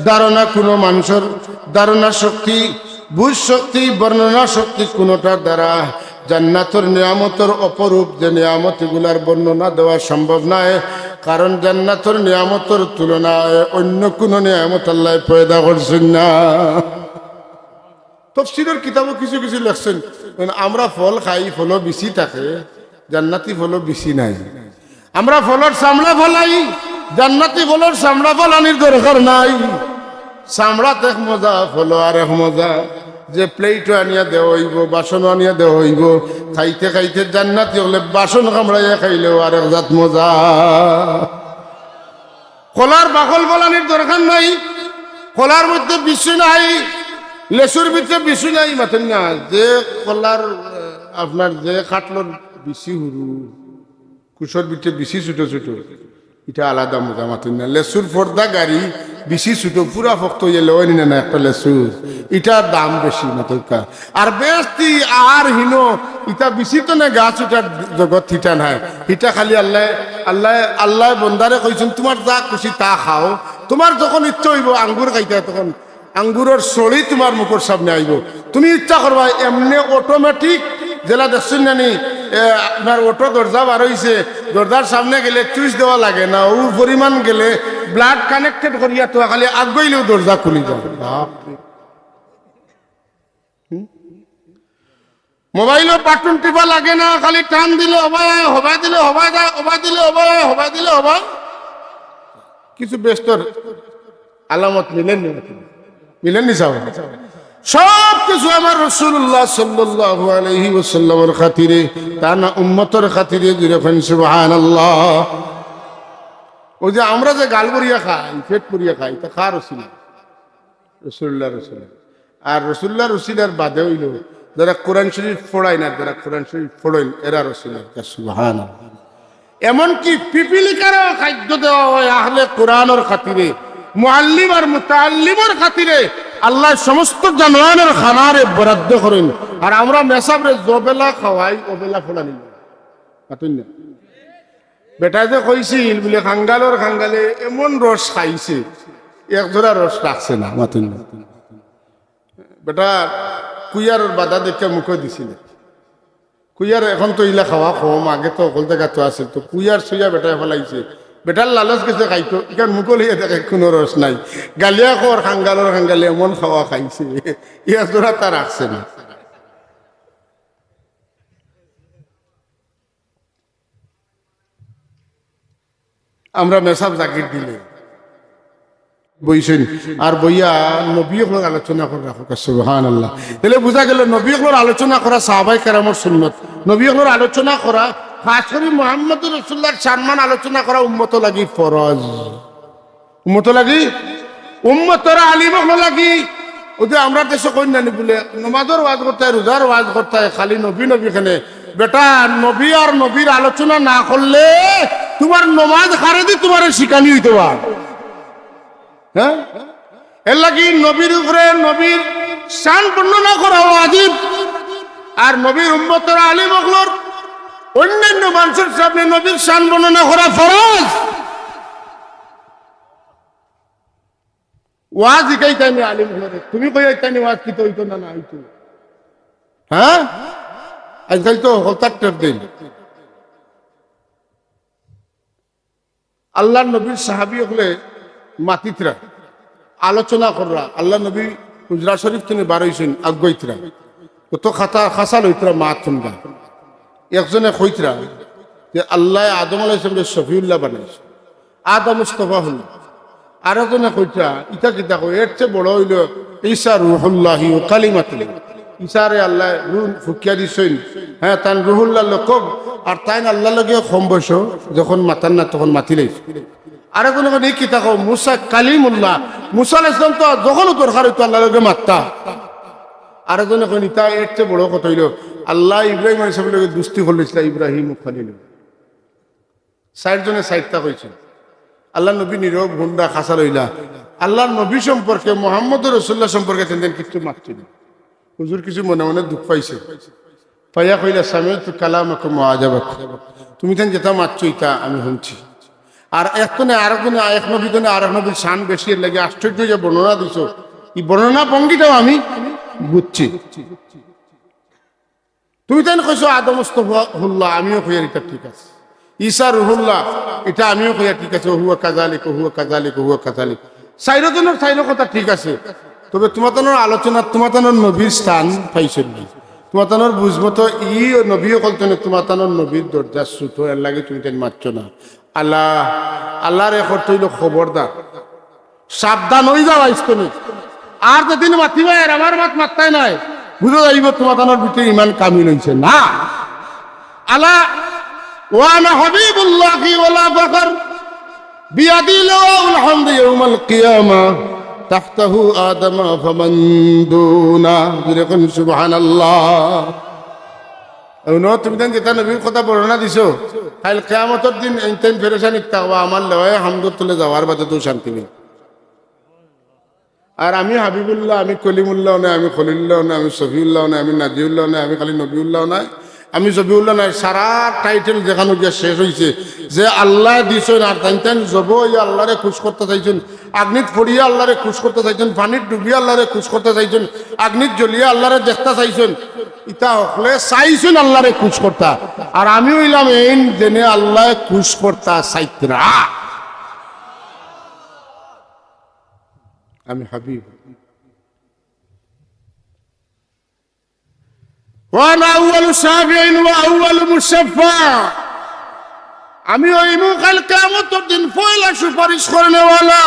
ধারণা কুনু মানষর ধারণা শক্তি, বুঝ শক্তি, বর্ণনা শক্তি কুনুটার দ্বারা জান্নাতর নিয়ামতর অপরূপ যে নিয়ামত, ইগুলার বর্ণনা দেওয়া সম্ভব নায়। কারণ জান্নাতর নিয়ামতর তুলনায় অইন্য কুনু নিয়ামত আল্লায় পয়দা করছইন না। তফসিরর কিতাবো কিছু কিছু লেখছইন, মানে, আমরা ফল খাই, ফলো বিচি থাকে, জান্নাতি ফলো বিচি নাই। আমরা ফলর চামড়া ফালাই, জান্নাতি ফলর চামড়া ফালানির দরকার নাই। চামড়াত এক মজা, ফলো আরেক মজা। যে প্লেটো আনিয়া দেওয়া অইবো, বাসনো আনিয়া দেওয়া অইবো, খাইতে খাইতে জান্নাতি অকলে বাসন কামড়াইয়া খাইলেও আরেক জাত মজা। কলার বাকল ফালানির দরকার নাই, কলার মধ্যে বিচি নাই, লেচুর ভিতরে বিচি নাই, মাতইন না। যে কলার, আহ, আপনার যে কাঠলর বিচি হুরু, কুশর ভিতরে বিচি ছোট ছোট, ইটা আলাদা মজা, মাতইন না। লেচুর পর্দা গাড়ি, বিচি ছোট, পুরা ফক্ত অইয়া লেওয়ানি না, না একটা লেচু, ইটার দাম বেশি মাতউক্কা। আর বেহেস্তি আর হিনো, ইটা বিচি তো না, গাছ উঠার জগৎ হিটা নায়। হিটা খালি আল্লায়, আল্লায়, আল্লায় বন্দারে কইছইন, "তুমার যা খুশি তা খাও, তুমার যখন ইচ্ছা অইবো আঙ্গুর খাইতায়, তখন আঙ্গুরর সড়ি তুমার মুখর সামনে আইবো।" তুমি ইচ্ছা করবায় এমনে automatic, যেলা দেখছইন না নি, এ, আপনার অটো দরজা বার অইছে, দরজার সামনে গেলে সুইচ দেওয়া লাগে না, অউ পরিমাণ গেলে blood connected করিয়া তো খালি আগুয়াইলেউ দরজা খুলি যায়। বাপরে। হুম? মোবাইলও বাটন টিপা লাগে না, খালি টান দিলে হবায়, হবায় দিলে হবায় যায়, হবায় দিলে হবায়, হবায় দিলে হবায়। কিছু বেহেস্তর আলামত মিলেনি? মিলেনি সাব? সব কিছু আমার রাসূলুল্লাহ সাল্লাল্লাহু আলাইহি ওয়াসাল্লামর খাতিরে, তান উম্মতর খাতিরে। জুরে কইন সুবহানাল্লাহ। অউ যে আমরা যে গাল ভরিয়া খাই, পেট ভরিয়া খাই, ইতা কার উছিলা? রাসূলুল্লাহর উছিলা। আর রাসূলুল্লাহর উছিলার বাদে অইলো, যারা কোরআন শরীফ পড়ইন না, যারা কোরআন শরীফ পড়ইন, এরার উছিলা। সুবহানাল্লাহ। এমনকি পিপিলিকারেও খাদ্য দেওয়া অয় আহলে কোরআনর খাতিরে, মুআল্লিম আর মুতাআল্লিমর খাতিরে। আল্লায় সমস্ত জানোয়ারর খানারে বরাদ্দ করইন। আর আমরা মেসাবরে জবেলা খাওয়াই, অবেলা ফোড়ানি। মাতইন না। বেটায় যে কইছিল বুলে, "খাঙ্গালর খাঙ্গালে এমন রস খাইছে, এক জোড়া রস রাখছে না।" মাতইন না। বেটা কুইয়ার বাদা দেখিয়া মুখো দিছিল। কুইয়ার এখন তো ইলা খাওয়া কম, আগে তো হকল জাগাত আছিল, তো কুইয়ার সুইয়া বেটায় ফালাইছে। বেটার লালচ গেছে খাইতো, ইখান মুখো লইয়া দেখে কুনু রস নাই। গালিয়া কর, "খাঙ্গালর খাঙ্গালে এমন খাওয়া খাইছে, এক জোড়া তা রাখছে না।" আমরা মেসাব জাকির দিলে বইছইন, আর বইয়া নবী অকলর আলোচনা করা রাখউক্কা। সুবহানাল্লাহ। তাইলে বুঝা গেলো নবী অকলর আলোচনা করা সাহাবায়ে কেরামর সুন্নত। নবী অকলর আলোচনা করা, খাছ করি মুহাম্মদুর রাসূলুল্লাহর সম্মান আলোচনা করা উম্মতর লাগি ফরজ। উম্মতর লাগি, উম্মতর আলিম অকলর লাগি। অউ যে আমরার দেশো কইন না নি বুলে, নমাজর ওয়াজ করতায়, রোজার ওয়াজ করতায়, খালি নবী নবী কেনে। বেটা, নবী আর নবীর আলোচনা না করলে তুমার নমাজ কারেদি তুমারে শিখানি অইতো বা। হ্যাঁ? এরলাগি নবীর উপরে নবীর শান বর্ণনা করা ওয়াজিব। আর নবীর উম্মতর আলিম অকলর অইন্যান্য মানষর সামনে নবীর শান বর্ণনা করা ফরজ। ওয়াজ হিকাইতায় নি আলিম অকলরে, তুমি কইয়াইতায় নি ওয়াজ কিতা অইতো না না অইতো? হ্যাঁ, আজকাল তো হকলতার টের দেইন। আল্লার নবীর সাহাবী অকলে মাতিতরা, আলোচনা কররা, আল্লার নবী হুজরা শরীফ থনে বার অইছইন, আগুয়াইতরা, কত খাতা খাসা লইতরা মাত হুনবা। একজনে কইতরা যে আল্লায় আদম আলাইহিস সালামরে শফিউল্লাহ বানাইছইন, আদম মুস্তফা অইলা। আরো জনে কইতরা, ইতা কিতা কয়, এর চেয়ে বড় অইলো ঈসা রুহুল্লাহি ওয়া কালিমাতুহু। ঈসারে আল্লায় রুহ ফুকিয়া দিছইন, হ্যাঁ, তান রুহুল্লাহ লকব, আর তাইন আল্লার লগে কম বয়সো যখন মাতার না তখন মাতিলাইছইন। আরো জনে কইন, ই কিতা কও, মুসা কালিমুল্লাহ, মুসা আলাইহিস সালাম তো যখনও দরকার অইতো আল্লার লগে মাততা। আরো জনে কইন, ইতা এর চেয়ে বড় কথা অইলো, আল্লায় ইব্রাহিম আলাইহিস সালামর লগে দুস্তি করলিছলা, ইব্রাহিম খলিল। চাইরজনে চাইরটা কইছইন। আল্লার নবী নীরব, হুনরা, খাসা লইলা। আল্লার নবী সম্পর্কে, মুহাম্মদুর রাসূলুল্লাহ সম্পর্কে তেন তেন কিচ্ছু মাতছইন না। হুজুর কিছু মনে মনে দুখ পাইছে। পাইয়া কইলা, "সামি'তু কালামাকুম ওয়া আজাবাকুম।" তুমি তেন যেতা মাতছো, ইতা আমি হুনছি। আর একজনে আরকজনে, এক নবী থনে আরক নবীর শান বেশি, এরলাগি আশ্চর্য অইয়া বর্ণনা দিছো। ই বর্ণনা ভঙ্গিটাও আমি বুঝছি। তুমি তাইন কইছো আদম মুস্তফাহুল্লাহ, আমিও কইয়ার ইটা ঠিক আছে। ঈসা রুহুল্লাহ, ইটা আমিও কইয়ার ঠিক আছে। হুয়া কাযালিক, হুয়া কাযালিক, হুয়া কাযালিক। চাইরো জনর চাইরো কথা ঠিক আছে। তবে তুমাতানর আলোচনা, তুমাতানর নবীর স্থান পাইছইন না। তুমাতানর বুঝমতো ই নবী অকল থনে তুমাতানর নবীর দরজা ছুটো, এরলাগি তুমি তাইন মাতছো না। আল্লাহ, আল্লার এক অর্থ অইলো খবরদার। সাবধান অই যাও আইজ থনে। আর যেদিন মাতিবায় আর আমার মাত মাততায় নায়, বুঝা যাইবো তুমাতানর ভিতরে ইমান কামিল অইছে না। আলা ওয়া আনা হাবিবুল্লাহি ওয়ালা ফখর, বিয়াদি লিওয়াউল হামদি ইয়াউমাল কিয়ামা, তাহতাহু আদমা ফামান দুনা। জুরে কইন সুবহানাল্লাহ। অউ ন, তুমি তাইন যেতা নবীর কথা বর্ণনা দিছো, কাইল কিয়ামতর দিন এইন তাইন পেরেশানিত থাকবা, আমার লেওয়ায়ে হামদর তলে যাওয়ার বাদে তো শান্তি নাই। আর আমি হাবিবুল্লাহ, আমি কলিমুল্লাহ নায়, আমি খলিলুল্লাহ নায়, আমি সফিউল্লাহ নায়, আমি নাজিউল্লাহ নায়, আমি খালি নবিউল্লাহ নায়, আমি জবিউল্লাহ নায়। সারা টাইটেল যেখানো গিয়া শেষ অইছে, যে আল্লায় দিছইন, আর তাইন তাইন জব অইয়া আল্লারে খুশ করতা চাইছইন, আগ্নিত পড়িয়া আল্লারে খুশ করতা চাইছইন, পানিত ডুবিয়া আল্লারে খুশ করতা চাইছইন, আগ্নিত জ্বলিয়া আল্লারে দেখতা চাইছইন, ইতা হকলে চাইছইন আল্লারে খুশ করতা। আর আমি অইলাম এইন যেনে আল্লায় খুশ করতা চাইতরা। আমি হাবিব। وأنا أول شافع وأول مشفع। আমি অইমু কাইল কিয়ামতর দিন পয়লা সুপারিশ করনেওয়ালা,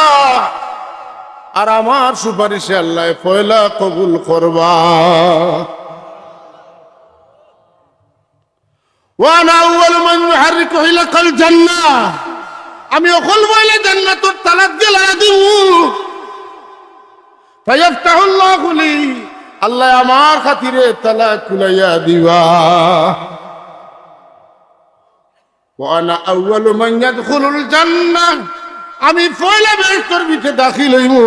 আর আমার সুপারিশে আল্লায় পয়লা কবুল করবা। وأنا أول من يحرك حلق الجنة। আমি অকল পয়লা জান্নাতর তালাত গেলাইয়া দিমু। فيفتح الله لي। আল্লায় আমার খাতিরে তালা খুলাইয়া দিবা। وأنا أول من يدخل الجنة। আমি পয়লা বেহেশতর ভিতরে দাখিল অইমু।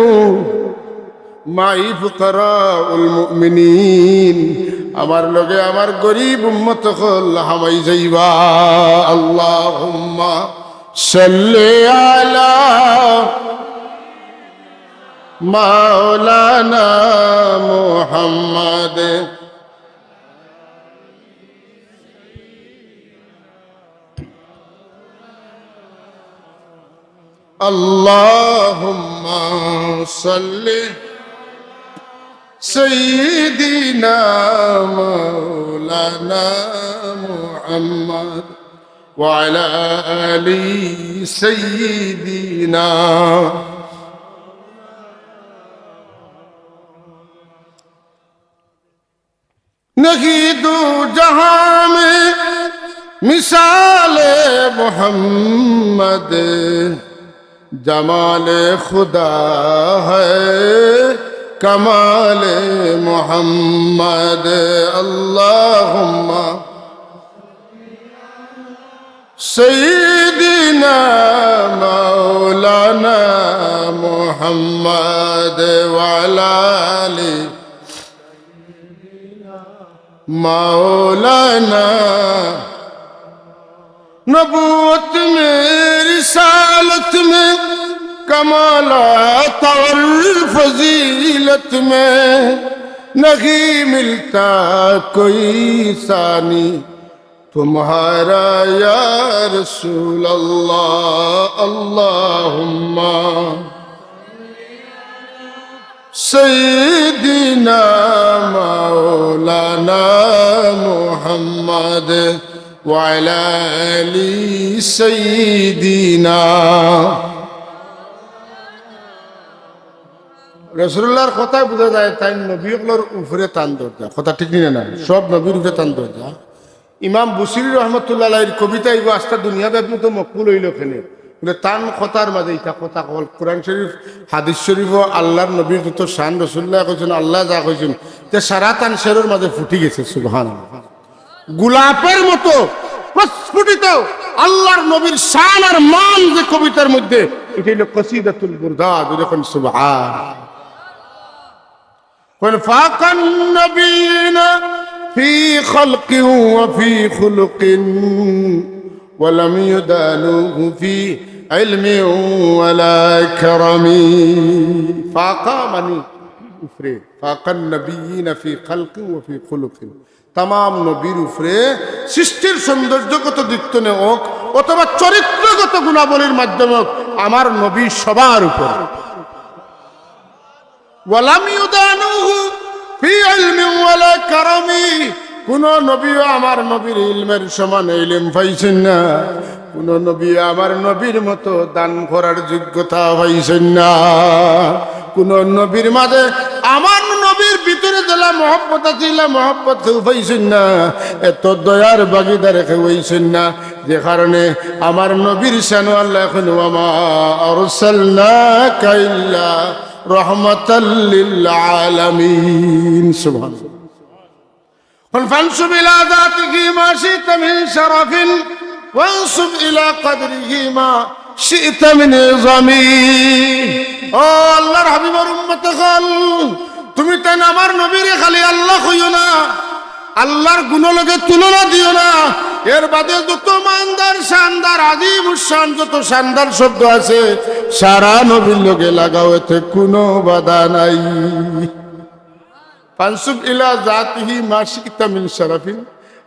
معي فقراء المؤمنين। আমার লগে আমার গরিব উম্মত অকল হামাই যাইবা। اللهم صل على مولانا محمد। اللهم صل سيدنا مولانا محمد وعلى آل سيدنا. نہیں دو جہاں میں مثال محمد، جمال خدا ہے کمال محمد۔ اللهم سيدنا مولانا محمد وعلى آل مولانا۔ نبوت میں، رسالت میں، کمالات اور فضیلت میں نہیں ملتا کوئی ثانی تمہارا یا رسول اللہ۔ اللہم سیدنا مولانا محمد وعلی آل سیدنا۔ রাসূলুল্লাহর কথায় বুঝা যায়, তাইন নবী অকলর উপরে তান দরজা। কথা ঠিক নি না? সব নবীর উপরে তান দরজা। ইমাম বুসিরি রহমতুল্লাহ আলাইহির কবিতা ইগু আস্তা দুনিয়াব্যাপী তো মকবুল অইলো কেনে? বলে, তান কথার মাঝে ইতা কথা অকল, কোরআন শরীফ, হাদিস শরীফও আল্লাহর নবীর যত শান, রাসূলুল্লাহ কইছইন, আল্লায় যা কইছইন, তে সারা তান শেরর মাঝে ফুটি গেছে। সুবহানাল্লাহ। গোলাপের মতো প্রস্ফুটিত আল্লাহর নবীর শান আর মান যে কবিতার মধ্যে, ইটা অইলো কসিদাতুল বুরদা। জোরে কইন সুবহান। কইন, فاق النبيين في خلق وفي خلق ولم يدانوه في علم ولا كرم। ফাকা মানি উপরে, فاق النبيين في خلق وفي خلق। তামাম নবীর উপরে সৃষ্টির সৌন্দর্যগত দিক তনে অউক অথবা চরিত্রগত গুণাবলীর মাধ্যমে অউক, আমার নবী সবার উপরে। ولم يدانوه في علم ولا كرم। কুনু নবীও আমার নবীর ইলমের সমান ইলম পাইছইন না। কুনু নবী আমার নবীর মতো দান করার যোগ্যতা পাইছইন না। কুনু নবীর মাঝে আমার নবীর ভিতরে যেলা মহব্বত আছে, ইলা মহব্বত কেউ পাইছইন না। এত দয়ার ভাগিদার কেউ অইছইন না। যে কারণে আমার নবীর শানো আল্লায় কইন, وما أرسلناك إلا رحمة للعالمين। সুবহানাল্লাহ। فانسب إلى ذاته ما شئت من شرف، وانسب إلى قدره ما شئت من عظمه। ও আল্লাহর হাবিবর উম্মত অকল, তুমি তাইন আমার নবীরে খালি আল্লাহ কইও না, আল্লাহর গুণর লগে তুলনা দিও না। এর বাদে যত মানদার, শানদার, আজিমুশ শান যত শানদার শব্দ আছে, সারা নবীর লগে লাগাও, এতে কোনো বাধা নাই। فانسب إلى ذاته ما شئت من شرف।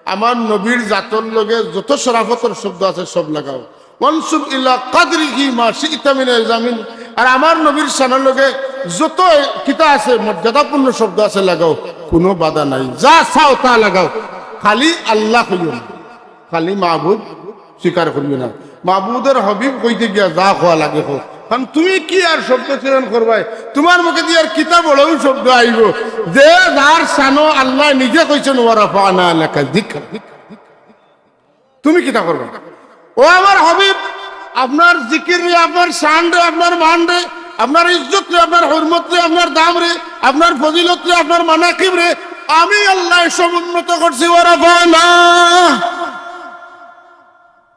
আমার নবীর জাতর লগে যত শরাফতর শব্দ আছে, সব লাগাও। وانسب إلى قدره ما شئت من عظم। আর আমার নবীর শানর লগে যত কিতা আছে, মর্যাদাপূর্ণ শব্দ আছে, লাগাও, কোনো বাধা নাই। যা চাও তা লাগাও, খালি আল্লাহ কইও না, খালি মাবুদ স্বীকার করিও না। মাবুদর হাবিব কইতে গিয়া যা কওয়া লাগে কও। কারণ তুমি কি আর শব্দ চয়ন করবায়? তোমার মুখে দিয়া আর কিতা বড় শব্দ আইবো? যে যার শানো আল্লাহ নিজে কইছেন, "ورفعنا لك ذكرك।" তুমি কিতা করবায়? ও আমার হাবিব, আপনার জিকির রে, আপনার শান রে, আপনার মান রে, আপনার ইজ্জত রে, আপনার হুরমত রে, আপনার দাম রে, আপনার ফজিলত রে, আপনার মানাকিব রে, আমি আল্লাহ সমুন্নত করছি। ورفعنا,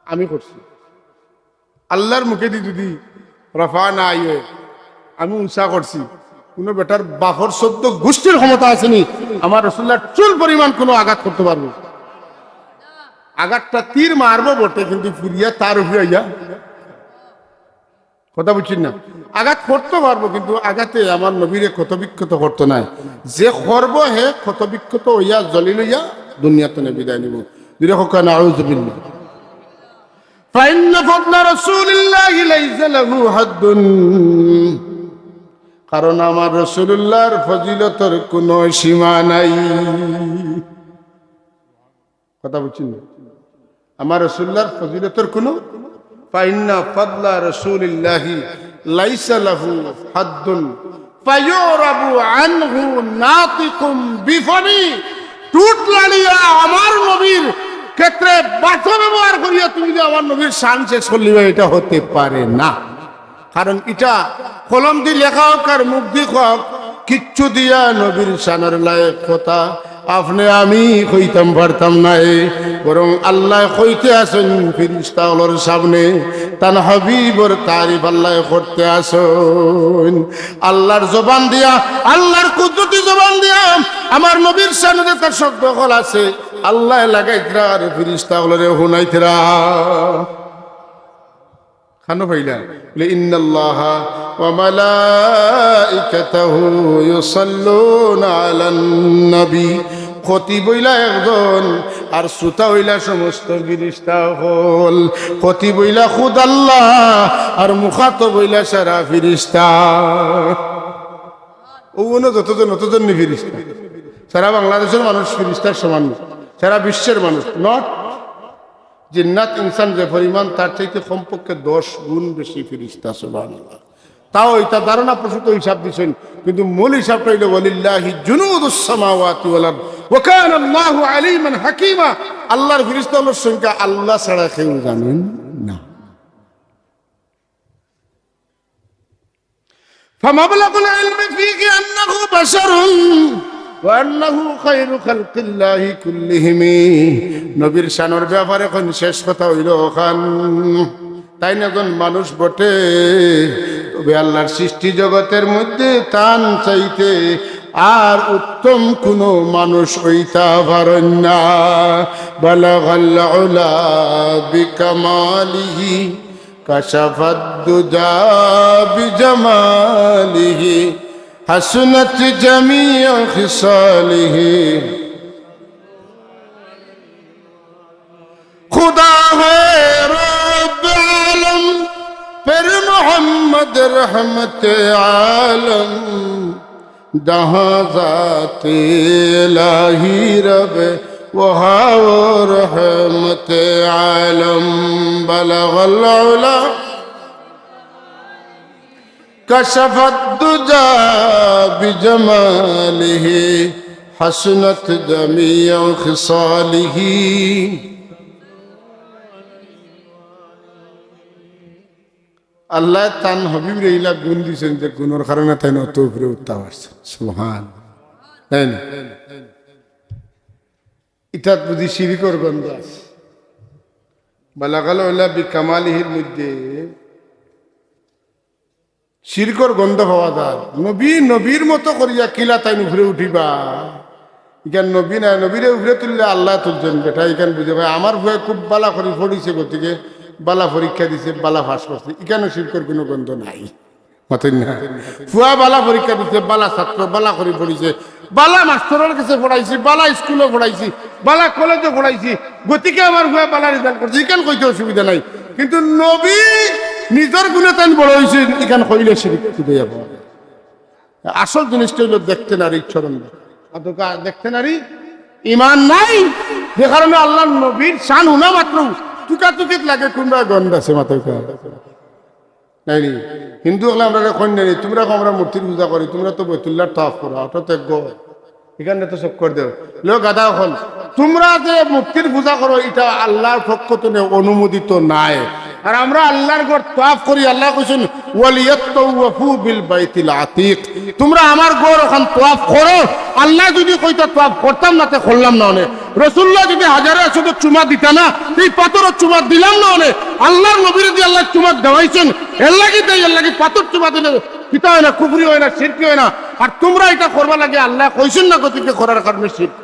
আমি করছি। আল্লাহর মুখেদি যদি রাফানা আইয়ে, আমি উঁচা করছি, কোনো বেটার বাপর চোদ্দ গোষ্ঠীর ক্ষমতা আছে নি আমার রসুল্লাহর চুল পরিমাণ কোনো আঘাত করতে পারবো? আঘাতটা তীর মারবো বটে, কিন্তু ফিরিয়া তার উপরে আইয়া, কথা বুঝছেন না? আঘাত করতে পারবো, কিন্তু আঘাতে আমার নবীরে ক্ষতবিক্ষত করতো নায়। যে করবো হে ক্ষতবিক্ষত অইয়া, জলিল অইয়া দুনিয়া তনে বিদায় নিবো। জোরে কউক্কা, নাউজুবিল্লাহ। فإن فضل رسول الله ليس له حد। কারণ আমার রাসূলুল্লাহর ফজিলতর কোনো সীমা নাই। কথা বুঝছেন না? আমার রাসূলুল্লাহর ফজিলতর কোনো, فإن فضل رسول الله ليس له حد فيعرب عنه ناطق بفم। ঠুট লাড়িয়া আমার নবীর ক্ষেত্রে ভাষা ব্যবহার করিয়া তুমি যে আমার নবীর শান শেষ করলিবা, এটা হতে পারে না। কারণ ইটা কলম দি লেখা হোক আর মুখ দি কওয়া হোক, কিচ্ছু দিয়া নবীর শানর লায়েক কথা আপনে আমি কইতাম পারতাম নায়, বরং আল্লায় কইতে আছইন ফিরিস্তা অকলর সামনে, তান হাবিবর তারিফ আল্লায় করতে আছইন। আল্লাহর জবান দিয়া, আল্লাহর কুদরতি জবান দিয়া আমার নবীর শানর যে তার শব্দ অকল আছে, আল্লায় লাগাইতরা আর ফিরিস্তা অকলরে হুনাইতরা। কানো পাইলা? বলে, إن الله وملائكته يصلون على النبي। খতিব অইলা একজন, আর শ্রোতা অইলা সমস্ত ফিরিস্তা অকল। খতিব অইলা খুদ আল্লাহ, আর মুখাতব অইলা সারা ফিরিস্তা। অউ অনো যতজন, অতজন নি ফিরিস্তা। সারা বাংলাদেশর মানুষ ফিরিস্তার সমান না, সারা বিশ্বর মানুষ not। জিন্নাত ইনসান যে পরিমাণ, তার চাইতে কমপক্ষে দশ গুণ বেশি ফিরিস্তা, সুবহানাল্লাহ। তাও ইটা ধারণা প্রসূত হিসাব দিছইন, কিন্তু মূল হিসাবটা অইলো, ولله جنود السماوات والأرض وكان الله عليما حكيما। আল্লাহর ফিরিস্তা অকলর সংখ্যা আল্লাহ ছাড়া কেউ জানইন না। فمبلغ العلم فيه أنه بشر وأنه خير خلق الله كلهم। নবীর শানর ব্যাপারে অখন শেষ কথা অইলো অখান, তাইন একজন মানুষ বটে, তবে আল্লাহর সৃষ্টি জগতর মধ্যে তান চাইতে আর উত্তম কোনো মানুষ অইতা পারইন না। بلغ العلا بكماله كشف الدجى بجماله حسنت جميع خصاله। خدا ہے رب عالم، پھر محمد رحمت عالم۔ جہاں ذات الہی رب، وہاں وہ رحمت عالم۔ بلغ العلا كشف الدجى بجماله حسنت جميع خصاله। আল্লায় তান হাবিবরে ইলা গুণ দিছইন যে গুণর কারণে তাইন অত উপরে উঠতা পারছইন। সুবহান। তাই না? ইটাত বুঝি শিরিকর গন্ধ আছে। বালাগাল উলা বিকামালিহির মধ্যে শিরকর গন্ধ পাওয়া যায়। নবী, নবীর মতো করিয়া কিলা তাইন উপরে উঠিবা? ইখান নবী নায়, নবীরে উপরে তুললে আল্লায় তুলছইন। বেটা ইখান বুঝে কয়, আমার ফুয়ায় খুব বালা করি পড়ছে, গতিকে বালা পরীক্ষা দিছে, বালা পাস করছে, ইখানো শিরকর কুনু গন্ধ নাই। মাতইন না? ফুয়া বালা পরীক্ষা দিছে, বালা ছাত্র, বালা করি পড়ছে, বালা মাস্টরর গেছে পড়াইছি, বালা স্কুলো পড়াইছি, বালা কলেজো পড়াইছি, গতিকে আমার ফুয়ায় বালা রেজাল্ট করছে, ইখান কইতে অসুবিধা নাই। কিন্তু নবী নিজর গুণে তাইন বড় অইছইন, ইখান কইলে শিরক। আসল জিনিসটা অইলো দেখতে নারী চরণ। অতকা দেখতে নারী ইমান নাই, যে কারণে আল্লার নবীর শান হুনা মাত্র তুকাতুকিত লাগে, কুনবা গন্ধ আছে মাতকা। নায় নি? হিন্দু অকলে আমরারে কইন নায় নি, তুমরা কও আমরা মূর্তির পূজা করি, তুমরা তো বাইতুল্লাহর তওয়াফ করো, অটা তো এক ঘর। ইখান তো চক্কর দেও। লো গাধা অকল, তুমরা যে মূর্তির পূজা করো, ইটা আল্লার পক্ষ থনে অনুমোদিত নায়। আর আমরা আল্লার ঘর তওয়াফ করি, আল্লায় কইছইন, "ওয়ালিয়াত্তাওয়াফু বিল বাইতিল আতিক।" তুমরা আমার ঘর অখান তওয়াফ করো। আল্লায় যুদি কইতা তওয়াফ করতাম না, তে করলাম না অনে। রসুলুল্লায় যুদি হাজারে আসওয়াদো চুমা দিতা না, তে ই পাথরো চুমা দিলাম না অনে। আল্লার নবীরে দি আল্লায় চুমা দেওয়াইছইন, এরলাগি দেই, এরলাগি পাথর চুমা দিলে কিতা অয় না, কুফরি অয় না, শিরকি অয় না। আর তুমরা ইটা করবার লাগি আল্লায় কইছইন না, গতিকে করার কারণে শিরক।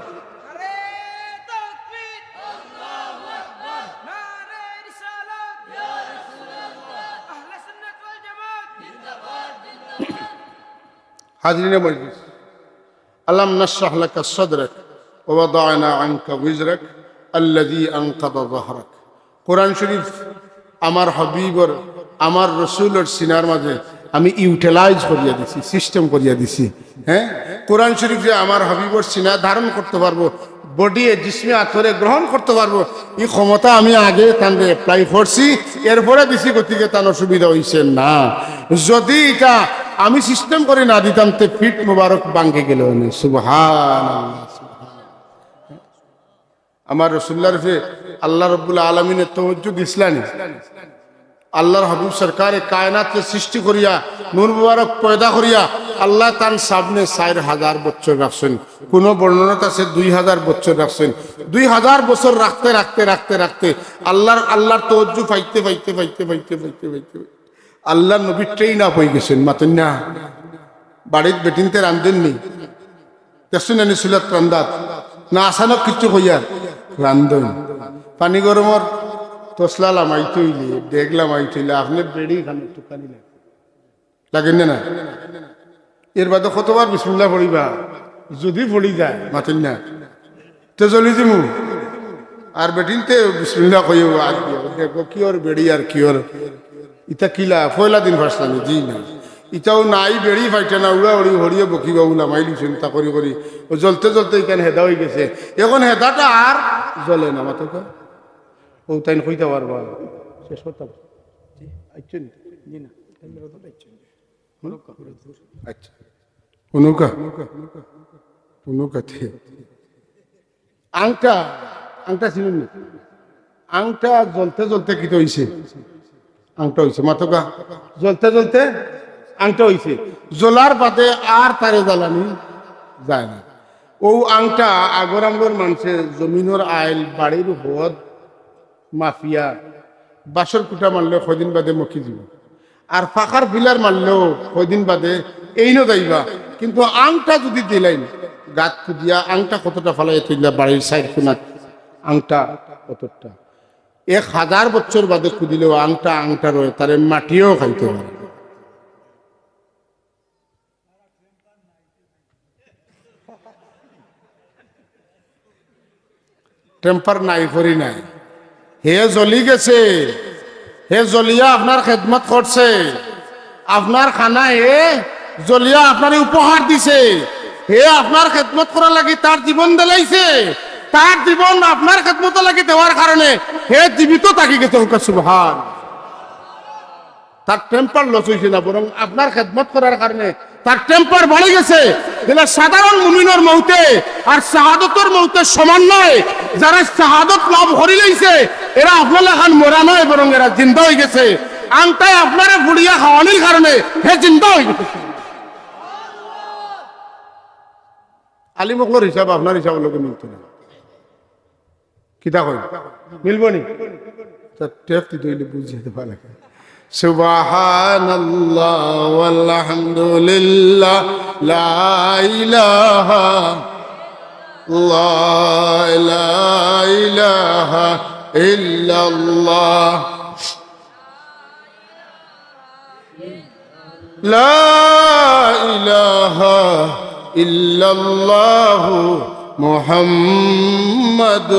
হাজিরিনে মজলিস, আলাম নাশরাহ লাকা সাদরাক ওয়া ওয়াদানা আনকা ওয়িজরাক আল্লাযী আনকাযা যাহরাক। কোরআন শরীফ আমার হাবিবর, আমার রসুলর সিনার মাঝে আমি ইউটিলাইজ করিয়া দিছি, সিস্টেম করিয়া দিছি। হ্যাঁ, কোরআন শরীফ যে আমার হাবিবর সিনায় ধারণ করতে পারবো, বডিয়ে, জিসমে আতরে গ্রহণ করতে পারবো, ই ক্ষমতা আমি আগে তানরে অ্যাপ্লাই করছি, এরপরে দিছি, গতিকে তান অসুবিধা অইছে না। যুদি ইটা আমি সিস্টেম করি না দিতাম, তে পিঠ মোবারক ভাঙ্গি গেলো অনে। সুবহানাল্লাহ, সুবহানাল্লাহ। আমার রসুলুল্লাহর উপরে আল্লাহ রাব্বুল আলামিনে তাওয়াজ্জু দিছলা নি। আল্লাহর হাবিব সরকারে কায়নাতরে সৃষ্টি করিয়া, নূর মুবারক পয়দা করিয়া, আল্লায় তান সামনে চাইর হাজার বছর রাখছইন। কুনু বর্ণনাত আছে দুই হাজার বছর রাখছইন। দুই হাজার বছর রাখতে, রাখতে, রাখতে, রাখতে আল্লাহর, আল্লাহর তাওয়াজ্জু পাইতে, পাইতে, পাইতে আল্লাহর নবী ট্রেইন আপ অইগেছইন, মাতইন না। বাড়িত বেটিন্তে রান্ধইন নি, দেখছইন নি চুলাত রান্ধাত? না আচানক কিচ্ছু কইয়া রান্ধইন। পানি গরমর তসলা লামাইতে অইলে, ডেগ লামাইতে অইলে, আপনে বেড়ি খান একটুখানি লাগে। লাগে না, না? এর বাদে কতবার বিসমিল্লাহ পড়িবা? যুদি পড়ি যায়, মাতইন না। তে জ্বলি যিমু। আর বেটিন্তে বিসমিল্লাহ কইও, আর দেখো কিওর বেড়ি আর কিওর, ইতা কিলা, পয়লা দিন পারছলা নি? জি না। ইতাও নাই, বেড়ি পাইতা না, উড়াউড়ি হরিয়ে বকিবা, লামাইলিছইন তা করি করি। ও জ্বলতে জ্বলতে ইখান হেদা অইগেছে। এখন হেদাটা আর জ্বলে না, মাতকা। ও তাইন কইতা পারবা। শেষ করতাম। জি, আইচ্ছা নি? জি না। আইচ্ছা। হুম? আইচ্ছা। হুনুকা? হুনুকা তে। আংটা, আংটা চিনইন নি? আংটা জ্বলতে জ্বলতে কিতা অইছে? আংটা অইছে, মাতকা। জ্বলতে জ্বলতে আংটা অইছে। জ্বলার বাদে আর তারে জ্বালানি যায় না। অউ আংটা আগর আমলর মানষে জমিনর আইল, বাড়ির হদ মাফিয়া বাঁশর খুটা মারলে কয়দিন বাদে মকি যিবো। আর পাকার পিলার মারলেও কয়দিন বাদে এইনও যাইবা, কিন্তু আংটা যুদি দিলাইন, গাত খুদিয়া আংটা কতটা ফালাইয়া থইলা বাড়ির চাইর কোনাত, আংটা কতটা। এক হাজার বছর বাদে খুদিলেও আংটা আংটা রয়, তারে মাটিয়েও খাইতে পারে। টেম্পার নাই করি নাই। হে জ্বলি গেছে, হে জ্বলিয়া আপনার খেদমত করছে, আপনার খানা হে জ্বলিয়া আপনারে উপহার দিছে। হে আপনার খেদমত করার লাগি তার জীবন দিলাইছে। তার জীবন আপনার খেদমতর লাগি দেওয়ার কারণে হে জীবিত থাকি গেছে। কউক্কা সুবহান। তার টেম্পার লস অইছে না, বরং আপনার খেদমত করার কারণে তার টেম্পার বাড়ি গেছে। যেলা সাধারণ মুমিনর মউতে আর শাহাদতর মউতে সমান নায়। যারা শাহাদত লাভ করিলাইছে, এরা আপনার লাখান মরা নায়, বরং এরা জিন্দা অইগেছে। আংটায় আপনারে পুড়িয়া খাওয়ানির কারণে হে জিন্দা অইগেছে। আলিম অকলর হিসাব আপনার হিসাবর লগে মিলতো না। কিতা কইন? মিলবো নি? তা টেপ দিতে অইলে বুঝিয়া দিবা লাগে। سبحان الله والحمد لله، لا إله، لا، لا إله إلا الله، لا إله إلا الله، محمد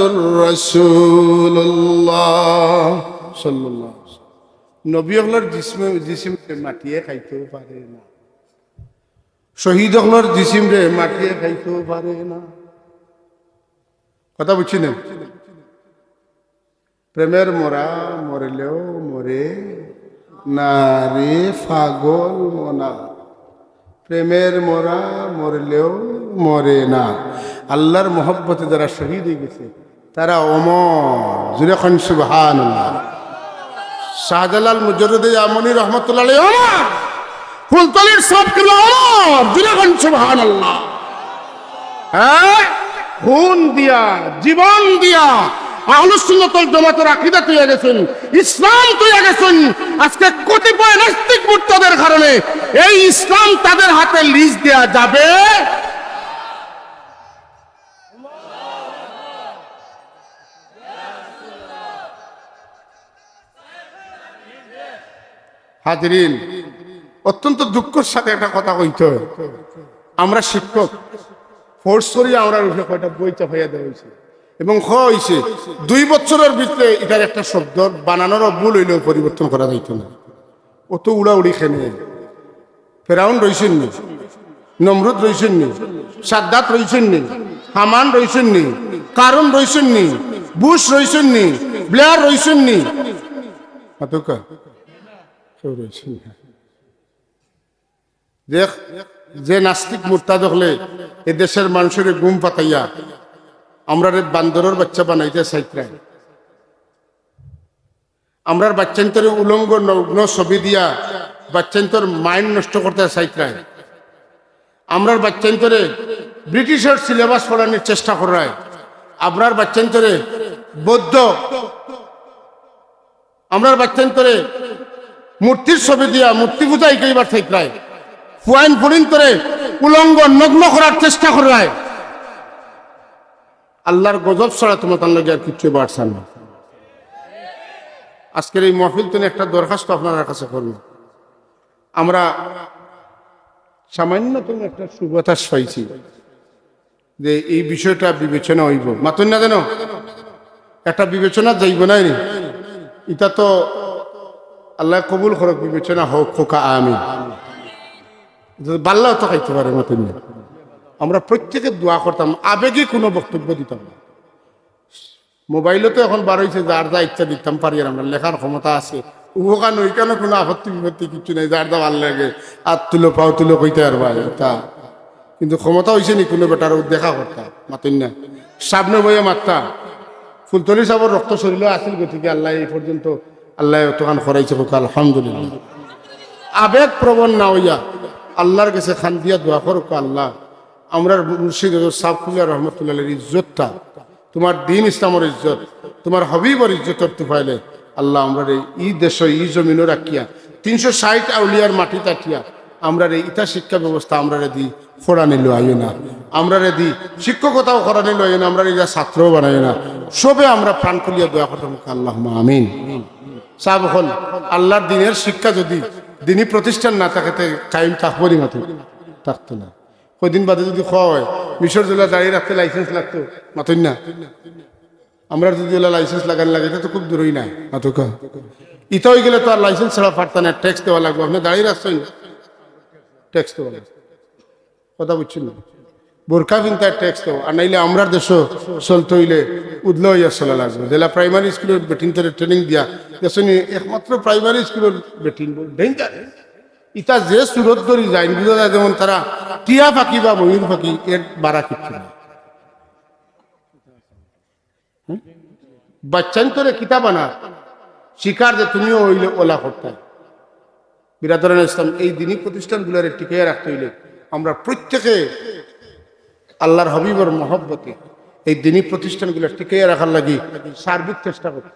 رسول الله، صلى الله عليه وسلم। নবী অকলর জিসিমরে মাটিয়ে খাইতেও পারে না, শহীদ অকলর জিসিমরে মাটিয়ে খাইতেও পারে না। কথা বুঝছি না? প্রেমের মরা মরলেও মরে না রে পাগল মনা, প্রেমের মরা মরলেও মরে না। আল্লাহর মহব্বতে যারা শহীদ অইগেছে, তারা অমর। জুরে কইন সুবহানাল্লাহ। শাহজালাল মুজাররদে ইয়ামনি রহমতুল্লাহ আলাইহি অমর। ফুলতলির সাব কিবলা অমর। জুরে কইন সুবহানাল্লাহ। হ্যাঁ, খুন দিয়া, জীবন দিয়া আহলুস সুন্নাত ওয়াল জামাতের আকীদা থইয়া গেছইন, ইসলাম থইয়া গেছইন। আজকে কতিপয় নাস্তিক মুরতাদের কারণে এই ইসলাম তাদের হাতে লিজ দেয়া যাবে। হাজিরিন, অত্যন্ত দুঃখর সাথে একটা কথা কইতে হয়। আমরা শিক্ষক, ফোর্স করি আমরার উপরে কয়টা বই চাপাইয়া দেওয়া অইছে এবং কওয়া অইছে দুই বছরর ভিতরে ইটার একটা শব্দ বানানর ভুল অইলেও পরিবর্তন করা যাইতো না। অত উড়াউড়ি কেনে? ফেরাউন রইছইন নি? নমরুদ রইছইন নি? সাদ্দাত রইছইন নি? হামান রইছইন নি? কারুন রইছইন নি? বুশ রইছইন নি? ব্লেয়ার রইছইন নি? মাতউক্কা। কেউ রইছইন না। দেখ, যে নাস্তিক মুরতাদ অকলে এ দেশের মানষরে ঘুম পাতাইয়া আমরারে বান্দরর বাইচ্চা বানাইতা চাইতরায়, আমরার বাইচ্চাইন্তরে উলঙ্গ নগ্ন ছবি দিয়া বাইচ্চাইন্তর মাইন্ড নষ্ট করতা চাইতরায়, আমরার বাইচ্চাইন্তরে ব্রিটিশর সিলেবাস পড়ানির চেষ্টা কররায়, আমরার বাইচ্চাইন্তরে বৌদ্ধ, আমরার বাইচ্চাইন্তরে মূর্তির ছবি দিয়া মূর্তি পূজা হিকাইবার চাইতরায়, ফুয়াইন ফুড়িন্তরে উলঙ্গ নগ্ন করার চেষ্টা কররায়। আল্লাহর গজব ছাড়া তুমরার লগে আর কিচ্ছু বাড়ছে না। আজকের এই মহফিল তনে একটা দরখাস্ত আপনারার কাছে করমু। আমরা সামান্যতম একটা সুবাতাস পাইছি যে এই বিষয়টা বিবেচনা অইবো, মাতইন না যেন, একটা বিবেচনা যাইবো নায় নি? ইটা তো আল্লায় কবুল করউক, বিবেচনা হউক, কউক্কা আমিন। বাল্লাও তো খাইতে পারে, মাতইন না। আমরা প্রত্যেকে দোয়া করতাম, আবেগে কুনু বক্তব্য দিতাম না। মোবাইলো তো এখন বার অইছে, যার যা ইচ্ছা দিতাম পারি, আর আমরার লেখার ক্ষমতা আছে। অখানো ইখানো কুনু আপত্তি বিপত্তি কিচ্ছু নাই, যার যা ভালা লাগে, আত তুলো, পাও তুলো কইতা পারবা। কিন্তু ক্ষমতা অইছে নি কুনু বেটার দেখা করতা, মাতইন না। সামনে বইয়া মাততা। ফুলতলি সাবর রক্ত শরীলো আছিল, গতিকে আল্লায় এই পর্যন্ত, আল্লায় অতখান করাইছে, কউক্কা আলহামদুলিল্লাহ। আবেগ প্রবণ না অইয়া আল্লার গেছে কান্দিয়া দোয়া করউক্কা, আল্লাহ, আমরার মুর্শিদ হযরত সাব কিবলা রহমতুল্লাহ আলাইহির ইজ্জতটা, তুমার দিন ইসলামর ইজ্জত, তুমার হাবিবর ইজ্জতর তুফাইলে, আল্লাহ, আমরারে ই দেশো, ই জমিনো রাখিয়া, তিনশো ষাইট আউলিয়ার মাটি তাটিয়া, আমরারে ইতা শিক্ষা ব্যবস্থা আমরারে দি পড়ানি লওয়াইও না, আমরারে দি শিক্ষকতাও করানি লওয়াইও না, আমরারে ইতা ছাত্রও বানাইও না। সবে আমরা প্রাণ খুলিয়া দোয়া করতাম, আল্লাহুম্মা আমিন। সাব অকল, আল্লার দিনের শিক্ষা যদি দিনী প্রতিষ্ঠান না থাকে, তে কায়েম থাকবো নি? মাতইন, থাকতো না। কয়দিন বাদে যদি কওয়া অয়, মিশর যেলা দাড়ি রাখতে লাইসেন্স লাগতো, মাতইন না। আমরার যদি অলা লাইসেন্স লাগানি লাগে, ইটা তো খুব দূরই নায়, মাতউক্কা। ইতা অইগেলে তো আর লাইসেন্স ছাড়া পারতা নায়, ট্যাক্স দেওয়া লাগবো। আপনে দাড়ি রাখছইন, ট্যাক্স দেওয়া লাগবো। কথা বুঝছইন না? বোরকা পিনতায় ট্যাক্স দেও, আর নাইলে আমরার দেশো চলতে অইলে উদলা অইয়া চলা লাগবো। যেলা প্রাইমারি স্কুলর বেটিন্তরে ট্রেনিং দিয়া, দেখছইন নি, একমাত্র প্রাইমারি স্কুলর বেটিন বড় ডেঞ্জার। ইতা যে সুরত ধরি যাইন, বুঝা যায় যেমন তারা টিয়া পাখি বা ময়ূর পাখি, এর বারা কিচ্ছু নাই। হুম? বাইচ্চাইন্তরে কিতা বানার শিখার যে তুমিও অইলে অলা করতায়। বিরাদরানে ইসলাম, এই দিনী প্রতিষ্ঠানগুলারে টিকাইয়া রাখতে অইলে আমরা প্রত্যেকে আল্লার হাবিবর মহব্বতে এই দিনী প্রতিষ্ঠানগুলা টিকাইয়া রাখার লাগি সার্বিক চেষ্টা করতে।